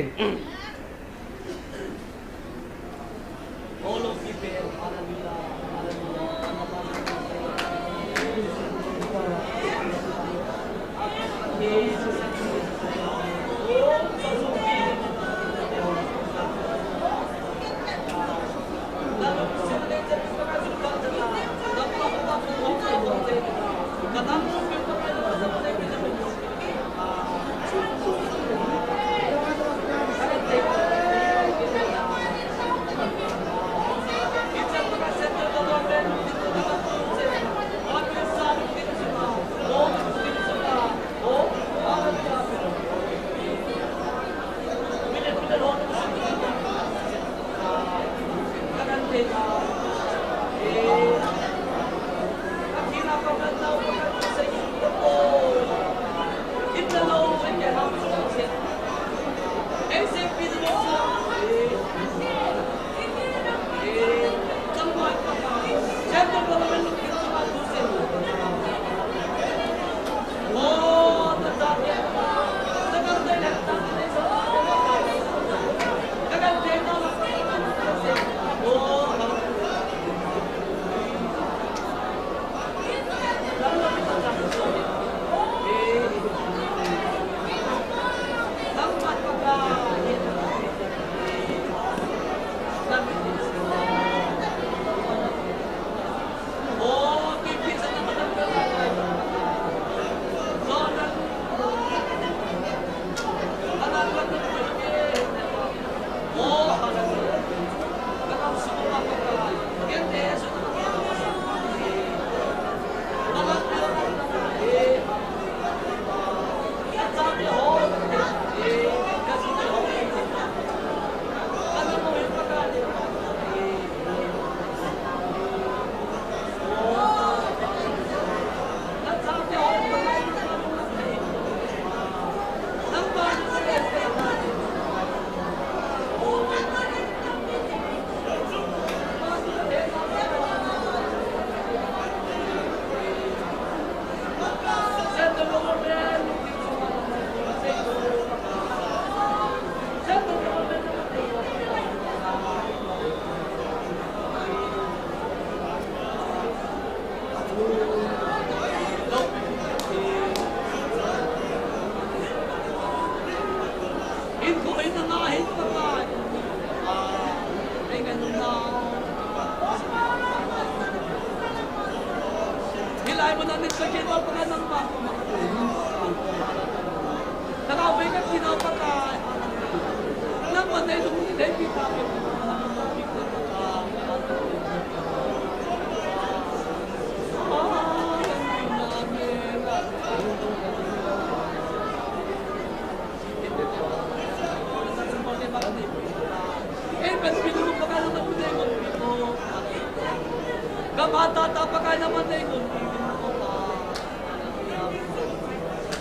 Ka tata Pakai na man nei gon ti vin ko pa.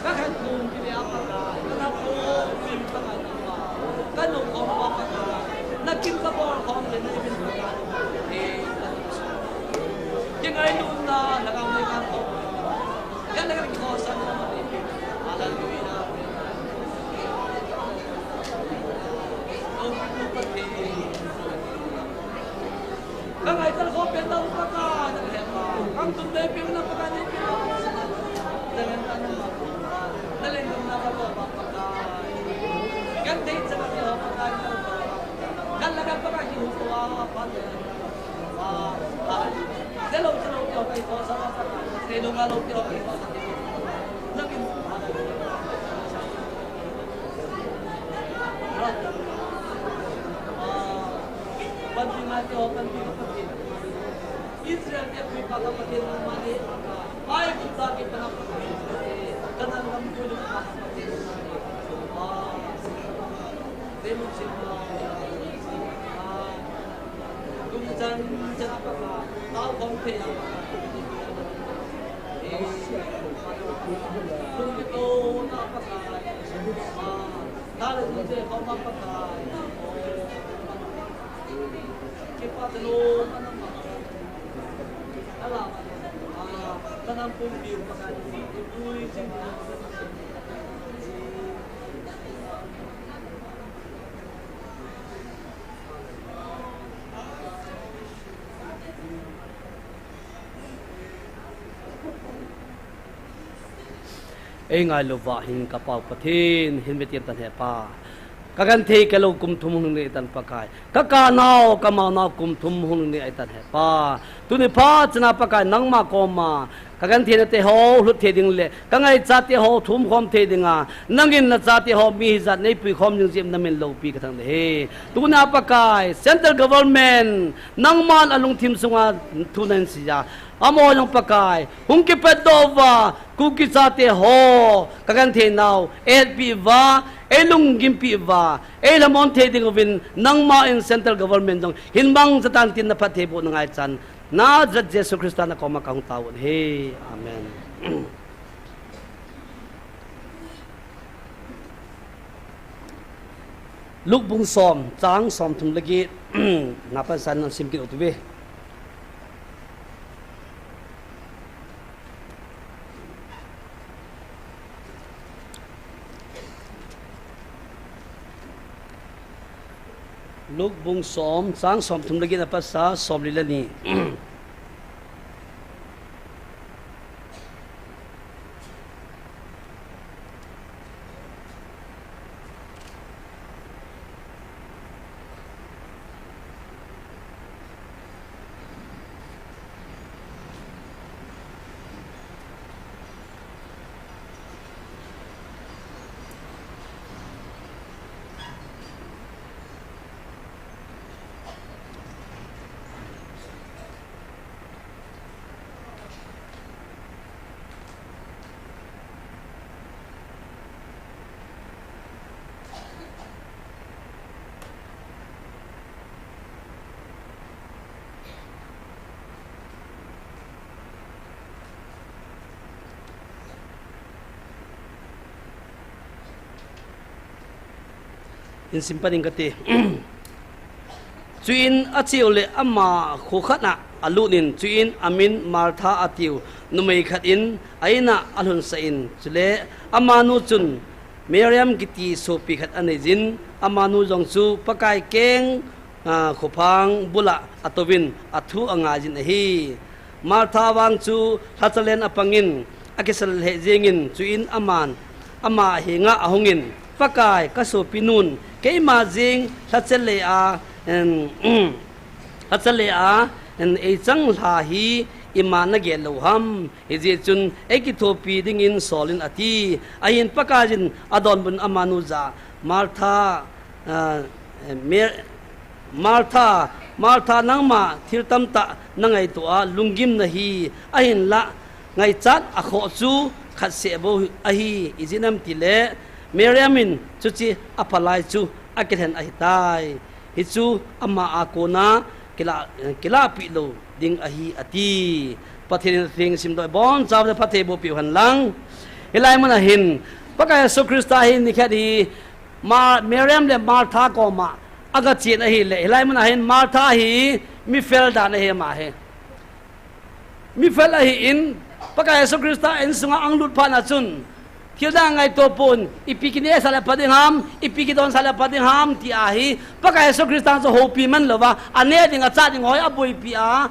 Ka khan gon ti le a Pakai, ka na ko vin Pakai na pa. Ka no ko pa Pakai. Na kim ka bol ko le nei vin Pakai. Ki ngai nu na na ka nei ka ko. Ka na ka ki ko sa na ma ni. Hallelujah. Ka ngai tal ko pen na Pakai na le pa. Kam tum dei pen na Pakai dei pen. Na le na na ma. Na le na na ka pa Pakai. Kan dei cha ka ho Pakai na. Kan la ka Pakai ki hu ko a pa. Ah, ah. Te lo te lo te ho kai ko sa Pakai. Te lo nga lo te ho kai ko sa. Na kin. Ah. Panpi nga te ho, panpi nga panpi. Israel te pui pa ka Pathen na mani. Aigupta ke pa na Pathen. Kanan gam pui pa ka Pathen. Dei mun sin na. Kum chan chan pa ka. Tao khom the ya. Kum ke to na pa ka. Tale ni je ko ma pa ka. Kipa te lo ma na ma. Ala ma. Ah, ka nam pum pi pa ka ni. Pui jing na. Ei ngailu va hin ka Pau Pathen, hin mi tiam tan he Pa. Ka genthei kei lou kum thum hung nei tan Pakai. Ka kanau, ka maunau kum thum hung nei tan he Pa. Tuni phat chana Pakai nangma koma. Ka genthei na te ho, hlut thei ding le. Ka ngaicha te ho, thum khom thei ding a. Nangin na cha te ho, mi hijat nei pui khom ding jeh in na min loupi ka thang de he. Tuna Pakai, Central Government, nangman a lungthim sunga thu nan sia. Amaho jong Pakai, hung kipat doh uva, Kuki chate ho, ka genthei nau, eihetpi uva, ei lunggimpi uva, ei lhamon thei ding uvin, nangma in Central Government jong, hin mangcha tan tin na phatthei boh na ngaichan, Nazareth Jesu Christa na koma ka hung tao u ahi. Amen. Luke bung som, chang som thum le get, na pan san na sim kit u tuve. Luke bung som, chang som thum le get na pat sa, som li le ni. Hin sim pan ing kate. Chuin acheu le ama kho khat a alut in, chuin amin Martha atiu numei khat in a in a alhunsah in, chule amanu chun Miriam kiti sopi khat anei jin, amanu jong chu Pakai keng, ah, khophang bul a atouvin athu angai jin ahi. Martha vang chu lhachalen apangin, akisel lheh jengin, chuin aman, ama henga ahungin, Pakai, ka sopinun keima jeng lhachale a, em, lhachale a, em, eichang lha hi ima nagel lou ham, hijeh chun eikithopi dingin solin ati. Ahin Pakaiyin adonbut in amanu jah a, Martha, ah, Mer-, Martha, Martha, nangma thil tamtah nangaito a, lunggim nahi, ahinlah ngaichat akhoh chu khat seh bou ahi, ijeh inem itile, Miriam in chuche aphalai chu akilhen ahitai. Hichu ama a kona kila, kilahpeh lou ding ahi ati. Pathen in theng simdoh, ibon chauva phatthei boh peh u hen lang. Hilai mun a hin, Pakai Jesu Christa hi nikhat hi, Ma-, Miriam le Martha koma aga chen ahile, hilai mun a hin Martha hi mi fel dan ahi ama hi. Mi fel ahin, Pakai Jesu Christa insunga ahung lut phat na chun, thil dang ngaito pon, ipi kineh sah le pha ding ham, ipi kidon sah le pha ding ham ti ahi, Pakai Jesu Christa chu houpi man louva, aneh ding achah ding ho hi aboipi a,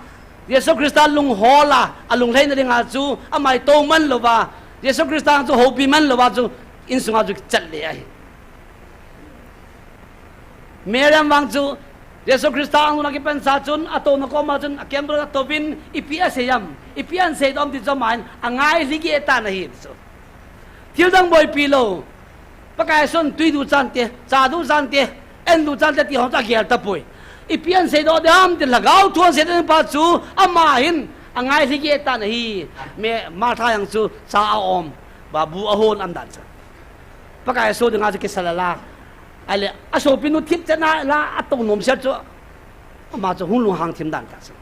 Jesu Christa lunghol a, alunglhai na dinga chu, ama hi tou man louva, Jesu Christa chu houpi man louva chu, insunga chu kichat le ahi. Miriam vang chu, Jesu Christa ahung lut na kipansa chun, atouna koma chun, akemdol a atouvin, ipi asei ham, ipi ahin seidoh ham ti chu amahin, angailhi geh tan ahi chu. Thil dang boipi lou, Pakai Jesun tui duchan te, cha duchan te, an duchan te ti ho chu agel tapoi. Ipi ahin seidoh ding ham ti lhagao thu ahin seidoh ding pa chu, amahin, angailhi geh tan ahi, me, Martha jong chu, cha a-om, ba bu ahon aum dan chu. Pakai Jesu dinga chu kisa lala. Ahile, asopinu thipchetna la, atou nom sel chu. Ama chu hung lunghang thim dan ta chu.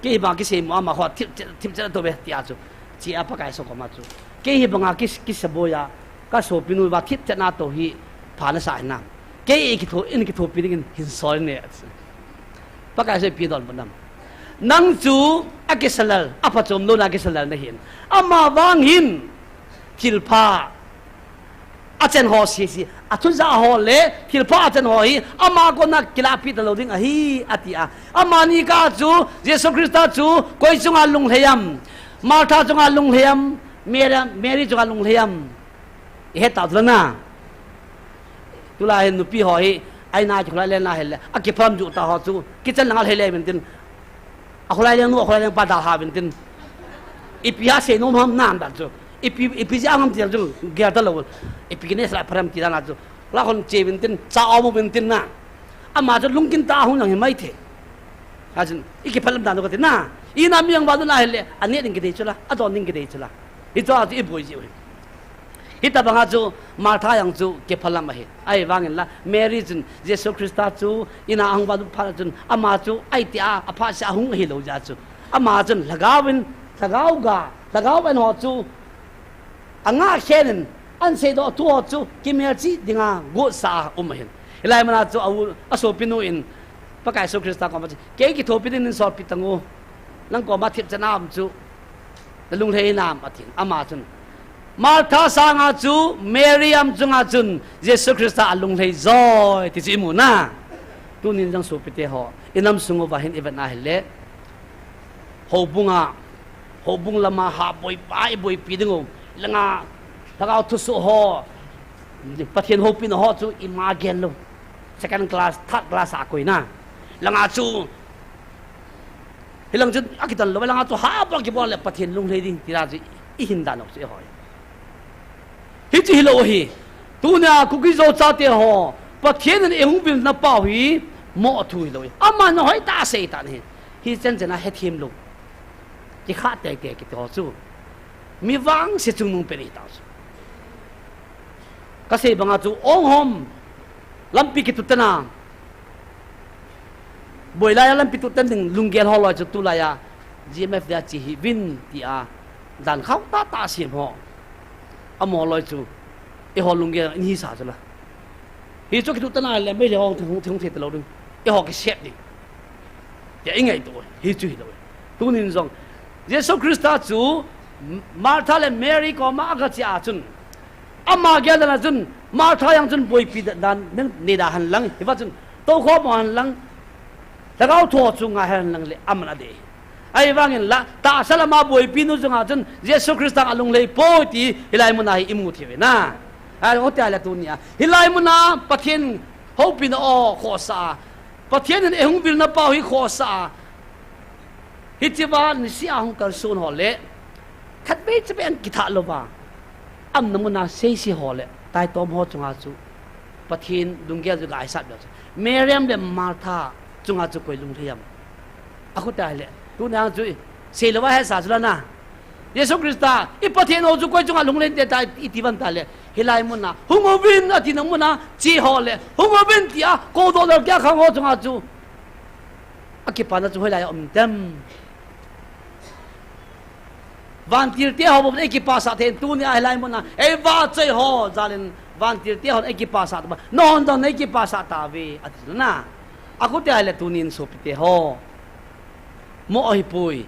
Kei banga kisei mo ama ho thipchet, thipchet atou ve tia chu. Chia Pakai Jesu koma chu. Kei hi banga kis-, kisa boi a, kasopinu va thipchetna tou hi pha nasa hinam. Kei ikitho, in kithopi dingin hin sol ne. Pakai Jesu ipi donbut nam. Nang chu akisa lal, aphachom louna kisa lal nahin. Ama vang hin thilpha achan ho sese, athuja ho le thilpha achan ho hi ama koma kilahpeh talou ding ahi, ati a. Amani kah chu, Jesu Christa chu, koi chunga lunglhai ham, Martha chunga lunglhai ham, Mary, Mary chunga lunglhai ham. Ihet tau chu la na. Tulai hin nupi ho hi, aina kikholai leng na hile, akiphalam ju ta ho chu, kitchen langa lhai le uvin tin. Akholai leng nu, akholai leng pa dalha uvin tin. Ipi asei nom ham nan dan chu. Ipi, ipi jeh a ngam ti dan chu, gel talou. Ipi kineh sah le pha ham ti dan a chu. La khon che uvin tin, cha a-om uvin tin na. Ama chu lungkin tah a hung jong hi mai thei. Hijeh chun, ikiphalam dan u kati na. Ina mi jong va dun ahile, aneh ding kidei chu la, adon ding kidei chu la. Hichu a chu iboi jiu hi. Hitabanga chu Martha jong chu kiphalam ahi. Ahivangin la, Mary chun Jesu Christa chu ina ahung va lut phat chun, ama chu aiti a, aphat seh a hung ahilou jeh chun. Ama chun lhagao in, lhagao ga, lhagao an ho chu, angah khen in, ahin seidoh thu ho chu, kimelchih dinga, gotsa a um ahin. Hilai mun a chu, a u, asopinu in, Pakai Jesu Christa koma chu, kei kithopi dingin solpeh tang u. Nang koma thipchetna um chu, nalunglhai hinam atin, ama chun. Martha sanga chu, Miriam chunga chun, Jesu Christa alunglhai joi, ti chu imu na. Tunin jong sopite ho, inam sung uva hin ivet na hile. Houbung a, houbung lama ha boipa iboipi ding u. Langa, lhagao thusoh ho, Pathen houpina ho chu ima gel lou. Second class, third class a koi na. Langa chu, Hilang chun akitan lou, langa chu ha bol kibol le Pathen lunglhai ding, ti dan chu ihin dan u chu eiho. Hichu hilou hi. Tunia Kuki Zo chate ho, Pathen in eihung vilna pau hi, mo thu hilou hi. Aman hoitah a asei tan ahi. Hichan chan a hethem lou. Kikha teitei kiti ho chu. Mi vangse chungnung pen ahi tau chu. Kasei banga chu, ong hom, lampi kitutan a. Boi lai a lampi tutan ding lunggel ho loi chu tulai a, G M F dia che hih uvin tia, dan khauh tahtah sem ho. Amaho loi chu, eiho lunggel in hisa chu la. Hichu kitutan a le, Meitei ho thing, thing thei talou ding. Eiho kisep ding. Tia ingaito, hichu hilou. Tunin jong, Jesu Christa chu, Martha le Mary koma agache a chun. Ama gel dan a chun, Martha jong chun boipi dan, dan, nei da hen lang, hiva chun, toukhom hen lang, lhagao thu chu ngai hen lang le, aman adei. Ahivangin la, tahsa lama boipi nu chunga chun, Jesu Christa alunglhai poi ti, hilai muna hi imu thei uve na. Ahi, hotia le tunia. Hilai muna, Pathen houpina o khohsah a. Pathen in eihung vilna pau hi khohsah a. Hichea niseh a hung kalson ho le, khatvei chavei an kithah louva, aumna muna seise ho le, taitom ho chunga chu, Pathen lunggel chu gaisat lou chu. Miriam le Martha chunga chu koi lunglhai ham. Akhuta le, tunia chu, seilouva hesa chu la na. Jesu Christa, i Pathen u chu koi chunga lunglhai te ta, iti van ta le, hilai muna, hung uvin atina muna, che ho le, hung uvin tia, koudoh lal kia khang ho chunga chu. Akipana chu hoilai a um tem. Vantilte ho bou ei kipasah thei in, tunia hilai muna ei vahchoi ho jalin vantilte hon ei kipasah tauva, nahon jong nei kipasah tauve, ati chu na. Akhutia ahile tunin sopite ho, moh ahipoi.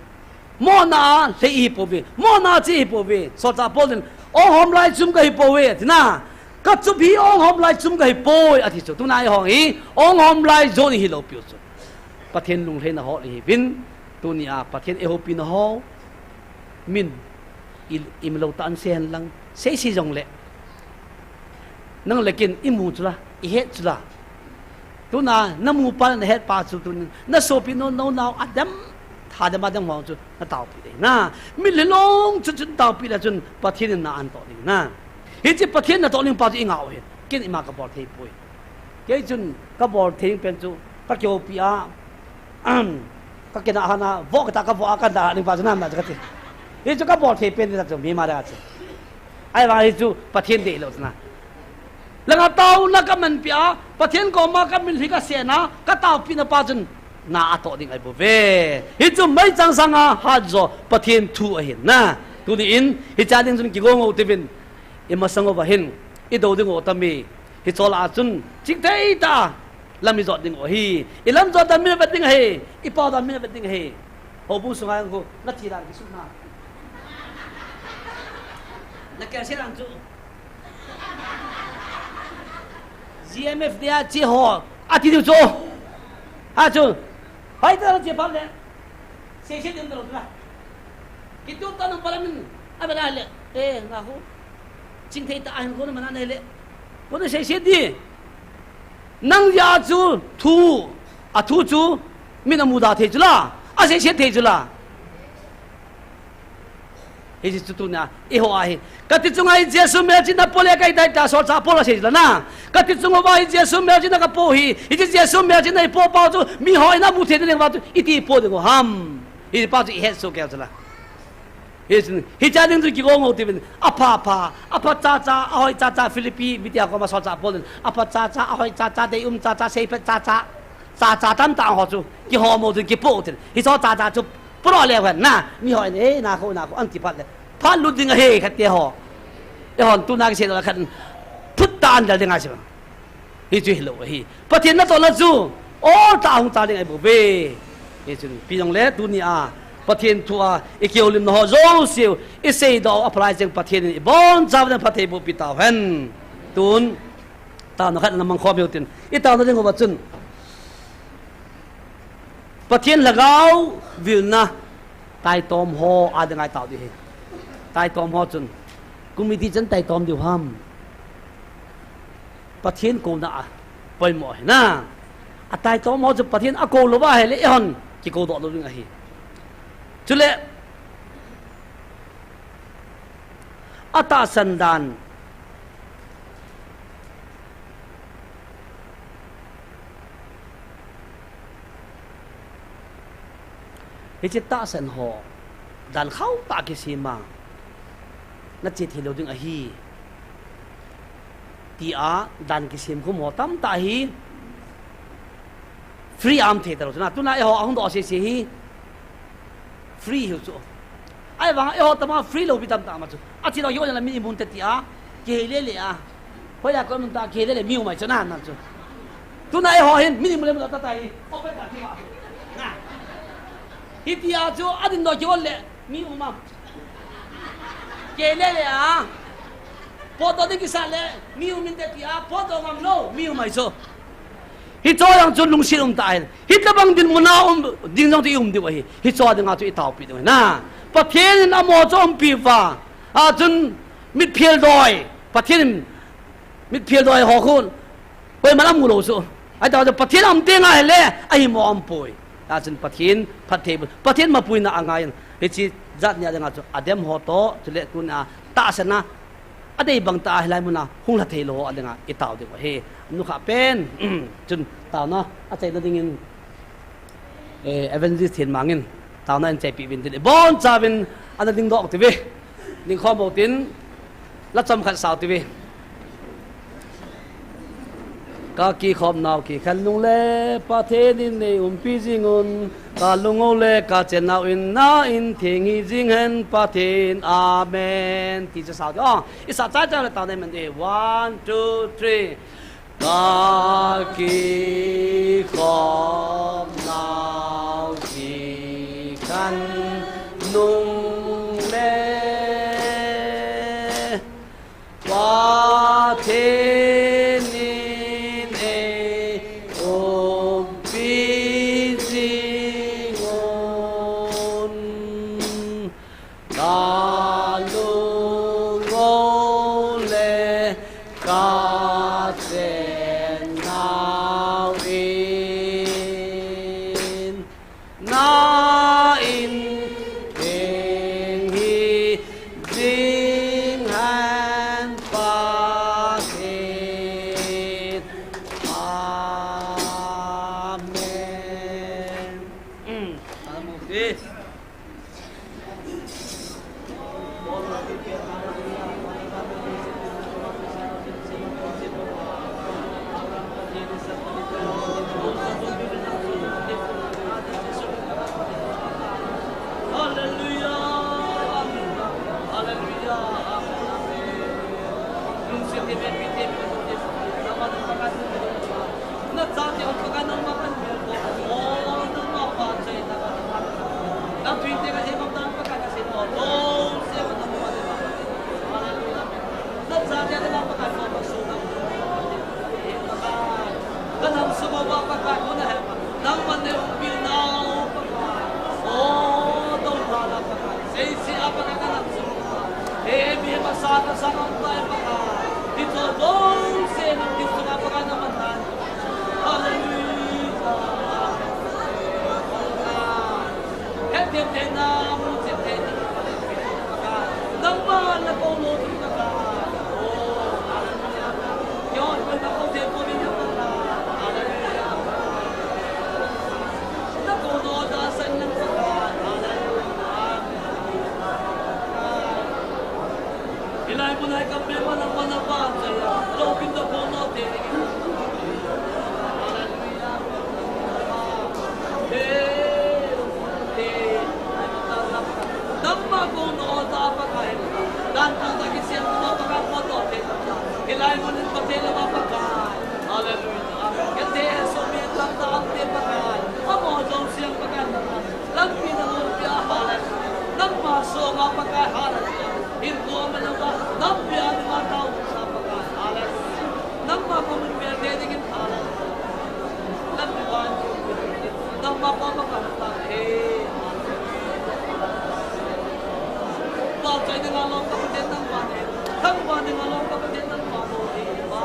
Mohna a lhei ihipouve. Mohna a che ihipouve. Solchah Paul in, ong hom lai chom kahipouve, ati na. Kachup hi ong hom lai chom kahipoi, ati chu. Tuna eiho hi ong hom lai jon ihi lou piu chu. Pathen lunglhaina hol ihiuvin, tunia Pathen eihoupina ho min i, imlou tah in sei hen lang, seisei jongle, nang le ken imu chu la, ihet chu la. Tuna namu pa, nahet pa chu tunin nasopi, nao, nao, nao, adem, thadem, adem ho chu nataopi ding na. Mitlhi long chu chun taopi le chun Pathen in na atoh ding na. Hiche Pathen natoh ding pa chu ingah u ahi. Ken ima kabol thei poi. Kei chun kabol thei pen chu, kakihoupi a, kakina hana, voh kata kavoh a, kadah ding pa chu nam na chu kati. Hichu kabol thei pen ding chu, mi ma da chu. Ahivang hichu Pathen deilou chu na. Langa taona kamanpi a, Pathen koma kamitlhi kasena, kataopina pa chun na atoh ding ahibouve. Hichu meichang sanga hatjo Pathen thu ahi na. Tunin hichea ding chun kigong u hitin, imasang uva hin idou ding u tami. Hiche lah a chun chingthei tah a lam ijot ding u ahi. Ilam jot dan min avet ding ahi. Ipao dan min avet ding ahi. Houbung sunga jong khu, nathi dan kisut na. Nakelset dan chu. G M F dia che ho, ati diu chu. Ha chu. Hoitah a che phat le, seiset ding talou chu na. Kitup tah nung pa lam in, avet a le, eh, na khu. Chingthei tah a hinkho na man a nahile, kona seiset ding. Nang jeh a chu thu, athu chu min amuda thei chu la, aseiset thei chu la. Hiche chu tunia eiho ahi. Kati chunga hi Jesu melchihna po le kahitai tia solchah Paul asei chu la na. Kati chunga uva hi Jesu melchihna kapo hi, hiche Jesu melchihna ipo pa chu mihon amu thei ding uva chu iti po ding u ham. Hiche pa chu ihet soh kei chu la. Hichun, hichea ding chu kigong u hitin, apha pha, apha cha cha, ahoi cha cha, Philippi mitia koma solchah Paul in, apha cha cha, ahoi cha cha, deium cha cha, seiphat cha cha, cha cha tamtah ho chu kihom u hitin, kipoh u hitin. Hiche cha cha chu pulou leu hen na, mihon, eh, na khu, na khu, ati phat le, phat lut ding ahi khat te ho. Eihon tuna kisei doh le khat in, thut tah a del ding ahi chu. Hichu hilou ahi. Pathen natohna chu oltah a hung cha ding ahibouve. Hichun ipi jongle tunia Pathen thu a ikihoulimna ho jouse u iseidoh u aphalai cheng Pathen in ibonchauvin phattheiboh pi tauhen. Tun taona khat namang khom u hitin. Itaona ding uva chun Pathen lhagao vilna taitom ho a dinga itao ding ahi. Taitom ho chun, kum iti chan taitom diu ham. Pathen kouna a poimo ahi na. Ataitom ho chu Pathen akou lou va ahile eihon kikou doh lou ding ahi. Chule atahsan dan. Hiche tahsan ho dan khauh tah kisem a nache thei lou ding ahi, tia dan kisem khum ho tamtah hi free a um thei talou chu na. Tuna eiho ahung doh sese hi free hiu chu. Ahivang eiho tama free lou pi tamtah um a chu. Ache doh kit le min imu inte tia kihei lele a. Hoiya koi mun ta kihei lele mi um ahi chu na, na chu. Tuna eiho hin min imu le mu ta ta hi. Open ta ti ma. Na. Hitia chu adin doh kit le mi um am? Kihei lele a. Potdoh ding kisah le mi um inte tia potdoh ngam lou mi um ahi chu. Hicheho jong chu lungset um tah ahin, hitobang dinmun a um ding jong chu i um diu ahi. Hicheho dinga chu i taopi diu ahi na. Pathen in amaho chu aumpi uva, a chun mitphel doi, Pathen in mitphel doi ho khu koiman amu lou chu. Ahitah chu Pathen aum teng ahile ahimo aumpoi. A chun Pathen phattheiboh, Pathen mapuina angai in, hiche jat nia dinga chu adem ho toh, chule tuna tahsan a adei bang tah a hilai muna hung lha thei lou ho a dinga i tao diu ahi. Nukha pen chun taona achaina dingin, eh, Evangelist Thenmang in taona in chaipi uvin tin, ibonchauvin ana dingdoh tive. Dingkhom utin, la chomkhat sao tive. Ka kikhop nau kikhen nung le Pathen in nei umpi jing un, ka lungol le ka chen nau in na in theng hi jing hen Pathen. Amen. Ti chu sao. Oh, i sa chai chai le ta nei men e. One, two, three. Ka kikhop nau kikhen nung le Pathen in ei umpi jing un, ka lungol le ka chen nau in na in theng hi jing hen Pathen. Amen. Mm. Amen. Hallelujah. Hallelujah. Amen. Na chate hon Pakai nangma kan mel ko. O nangma pa chai na ka. Na tuin te ka he bang dan Pakai ka sin o. Lo se ma nangma le ma. Hallelujah. Na chate na Pakai ko pa su na. Pakai. Ka nam su ma ba Pakai ko na he ma. Nangma ne umpi na o Pakai. O dong pa la Pakai. Sei si a Pakai ka nam su ma. He mi ma sa ka sa nang pa Pakai. Ti to dong se na ti su na Pakai na man na. Hallelujah. Hallelujah. Hilai mun a hi kam pe mana mana pa chaya. Lo kin da ko no te ni. Hallelujah. He, he. Nangma ko no ta Pakai. Dan tu ta kisiam ko Pakai ko to te. Hilai mun in pa te la Pakai. Hallelujah. Amen. Ke te so mi ta ta te Pakai. Amo jong siam Pakai. Lampi na lompi a, hallelujah. Nangma songa Pakai, hallelujah. Hin ko ma nangma lampi a nangma tao sa Pakai, hallelujah. Nangma ko mun pe te dingin, hallelujah. Lampi ba nangma ko ma ka ta he. Ba chai nangma lo ka te nangma ne. Thang ba nangma lo ka te nangma lo he. Ba.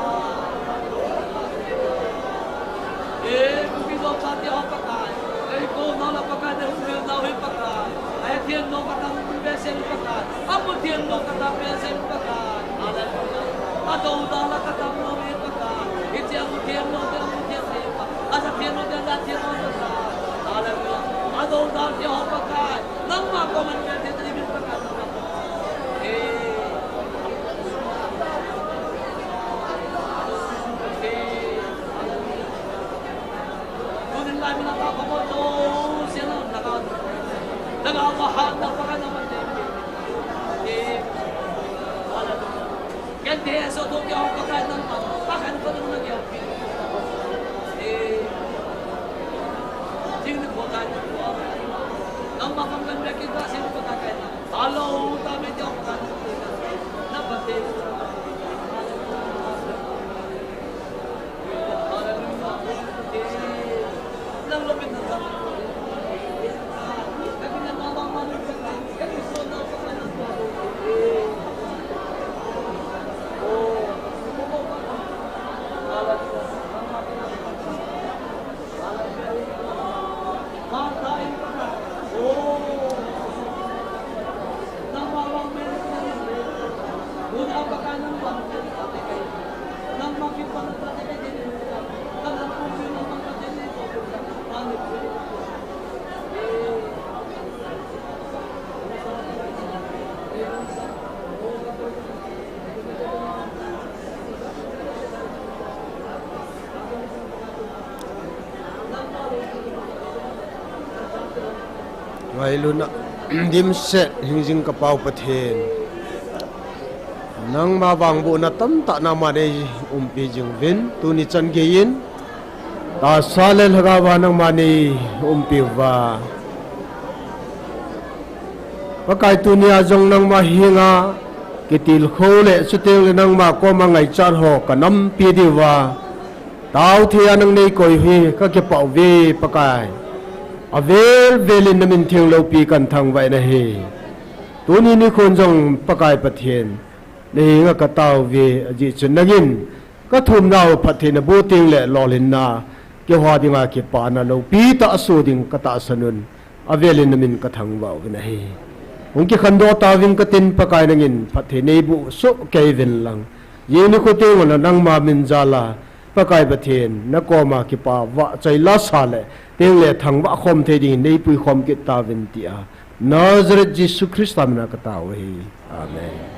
E, Kuki Zo chate ho Pakai. Ei, ko na la Pakai, ne hung hel nau hi Pakai. Ei, thien no ka tam be sen Pakai. Amu thien no ka tam be sen Pakai. Hallelujah. A do da la ka tam no hi Pakai. Hiche amu thien no te amu thien te Pakai. A sa thien no te a sa thien no Pakai. Hallelujah. A do da te ho Pakai. Nangma ko man be te te ni Pakai. Ei. Ei. Hallelujah. Tunin lai mun a ka khopol jouse na lhagao. Lhagao a hatna Pakai na man te. Hallelujah. Ken te so to kya ho Pakai nangma. Pakai na to na kya. Jing ni ko ta ni ko. Nangma kam kan beki ta sin ko ta kai na. Alo ta me kya ho Pakai. Na pa te. Ngailutna dimset hingjing ka Pau Pathen, nangma vangbohna tamtah nangman nei umpi jing uvin, tuni chan geiyin tahsa le lhagao va nangman nei umpi uva, Pakai, tunia jong nangma henga kitilkhou le chuteng le nangma koma ngaichat ho ka nampi diuva, tao thei a nang nei koi hi ka kipah uve Pakai. Avel velin na min theng loupi kan thangvah in ahi. Tuni nikhon jong Pakai Pathen, na henga ka tao uve, ajeh chu nangin ka thumnau phattheina bu teng le lolhinna, keiho dinga kipana loupi tah asoh ding ka tahsan un, avelin na min ka thangvah uvin ahi. Hung kikhandoh tauvin ka tin Pakai, nangin phatthei nei boh soh kei uvin lang, jing nikho teng ula nangma min jal a Pakai Pathen, na koma kipa vahchoi la sa le teng le thangvah khom thei dingin nei puikhom kit tauvin tia Nazareth Jesu Christa mina ka tao u ahi. Amen.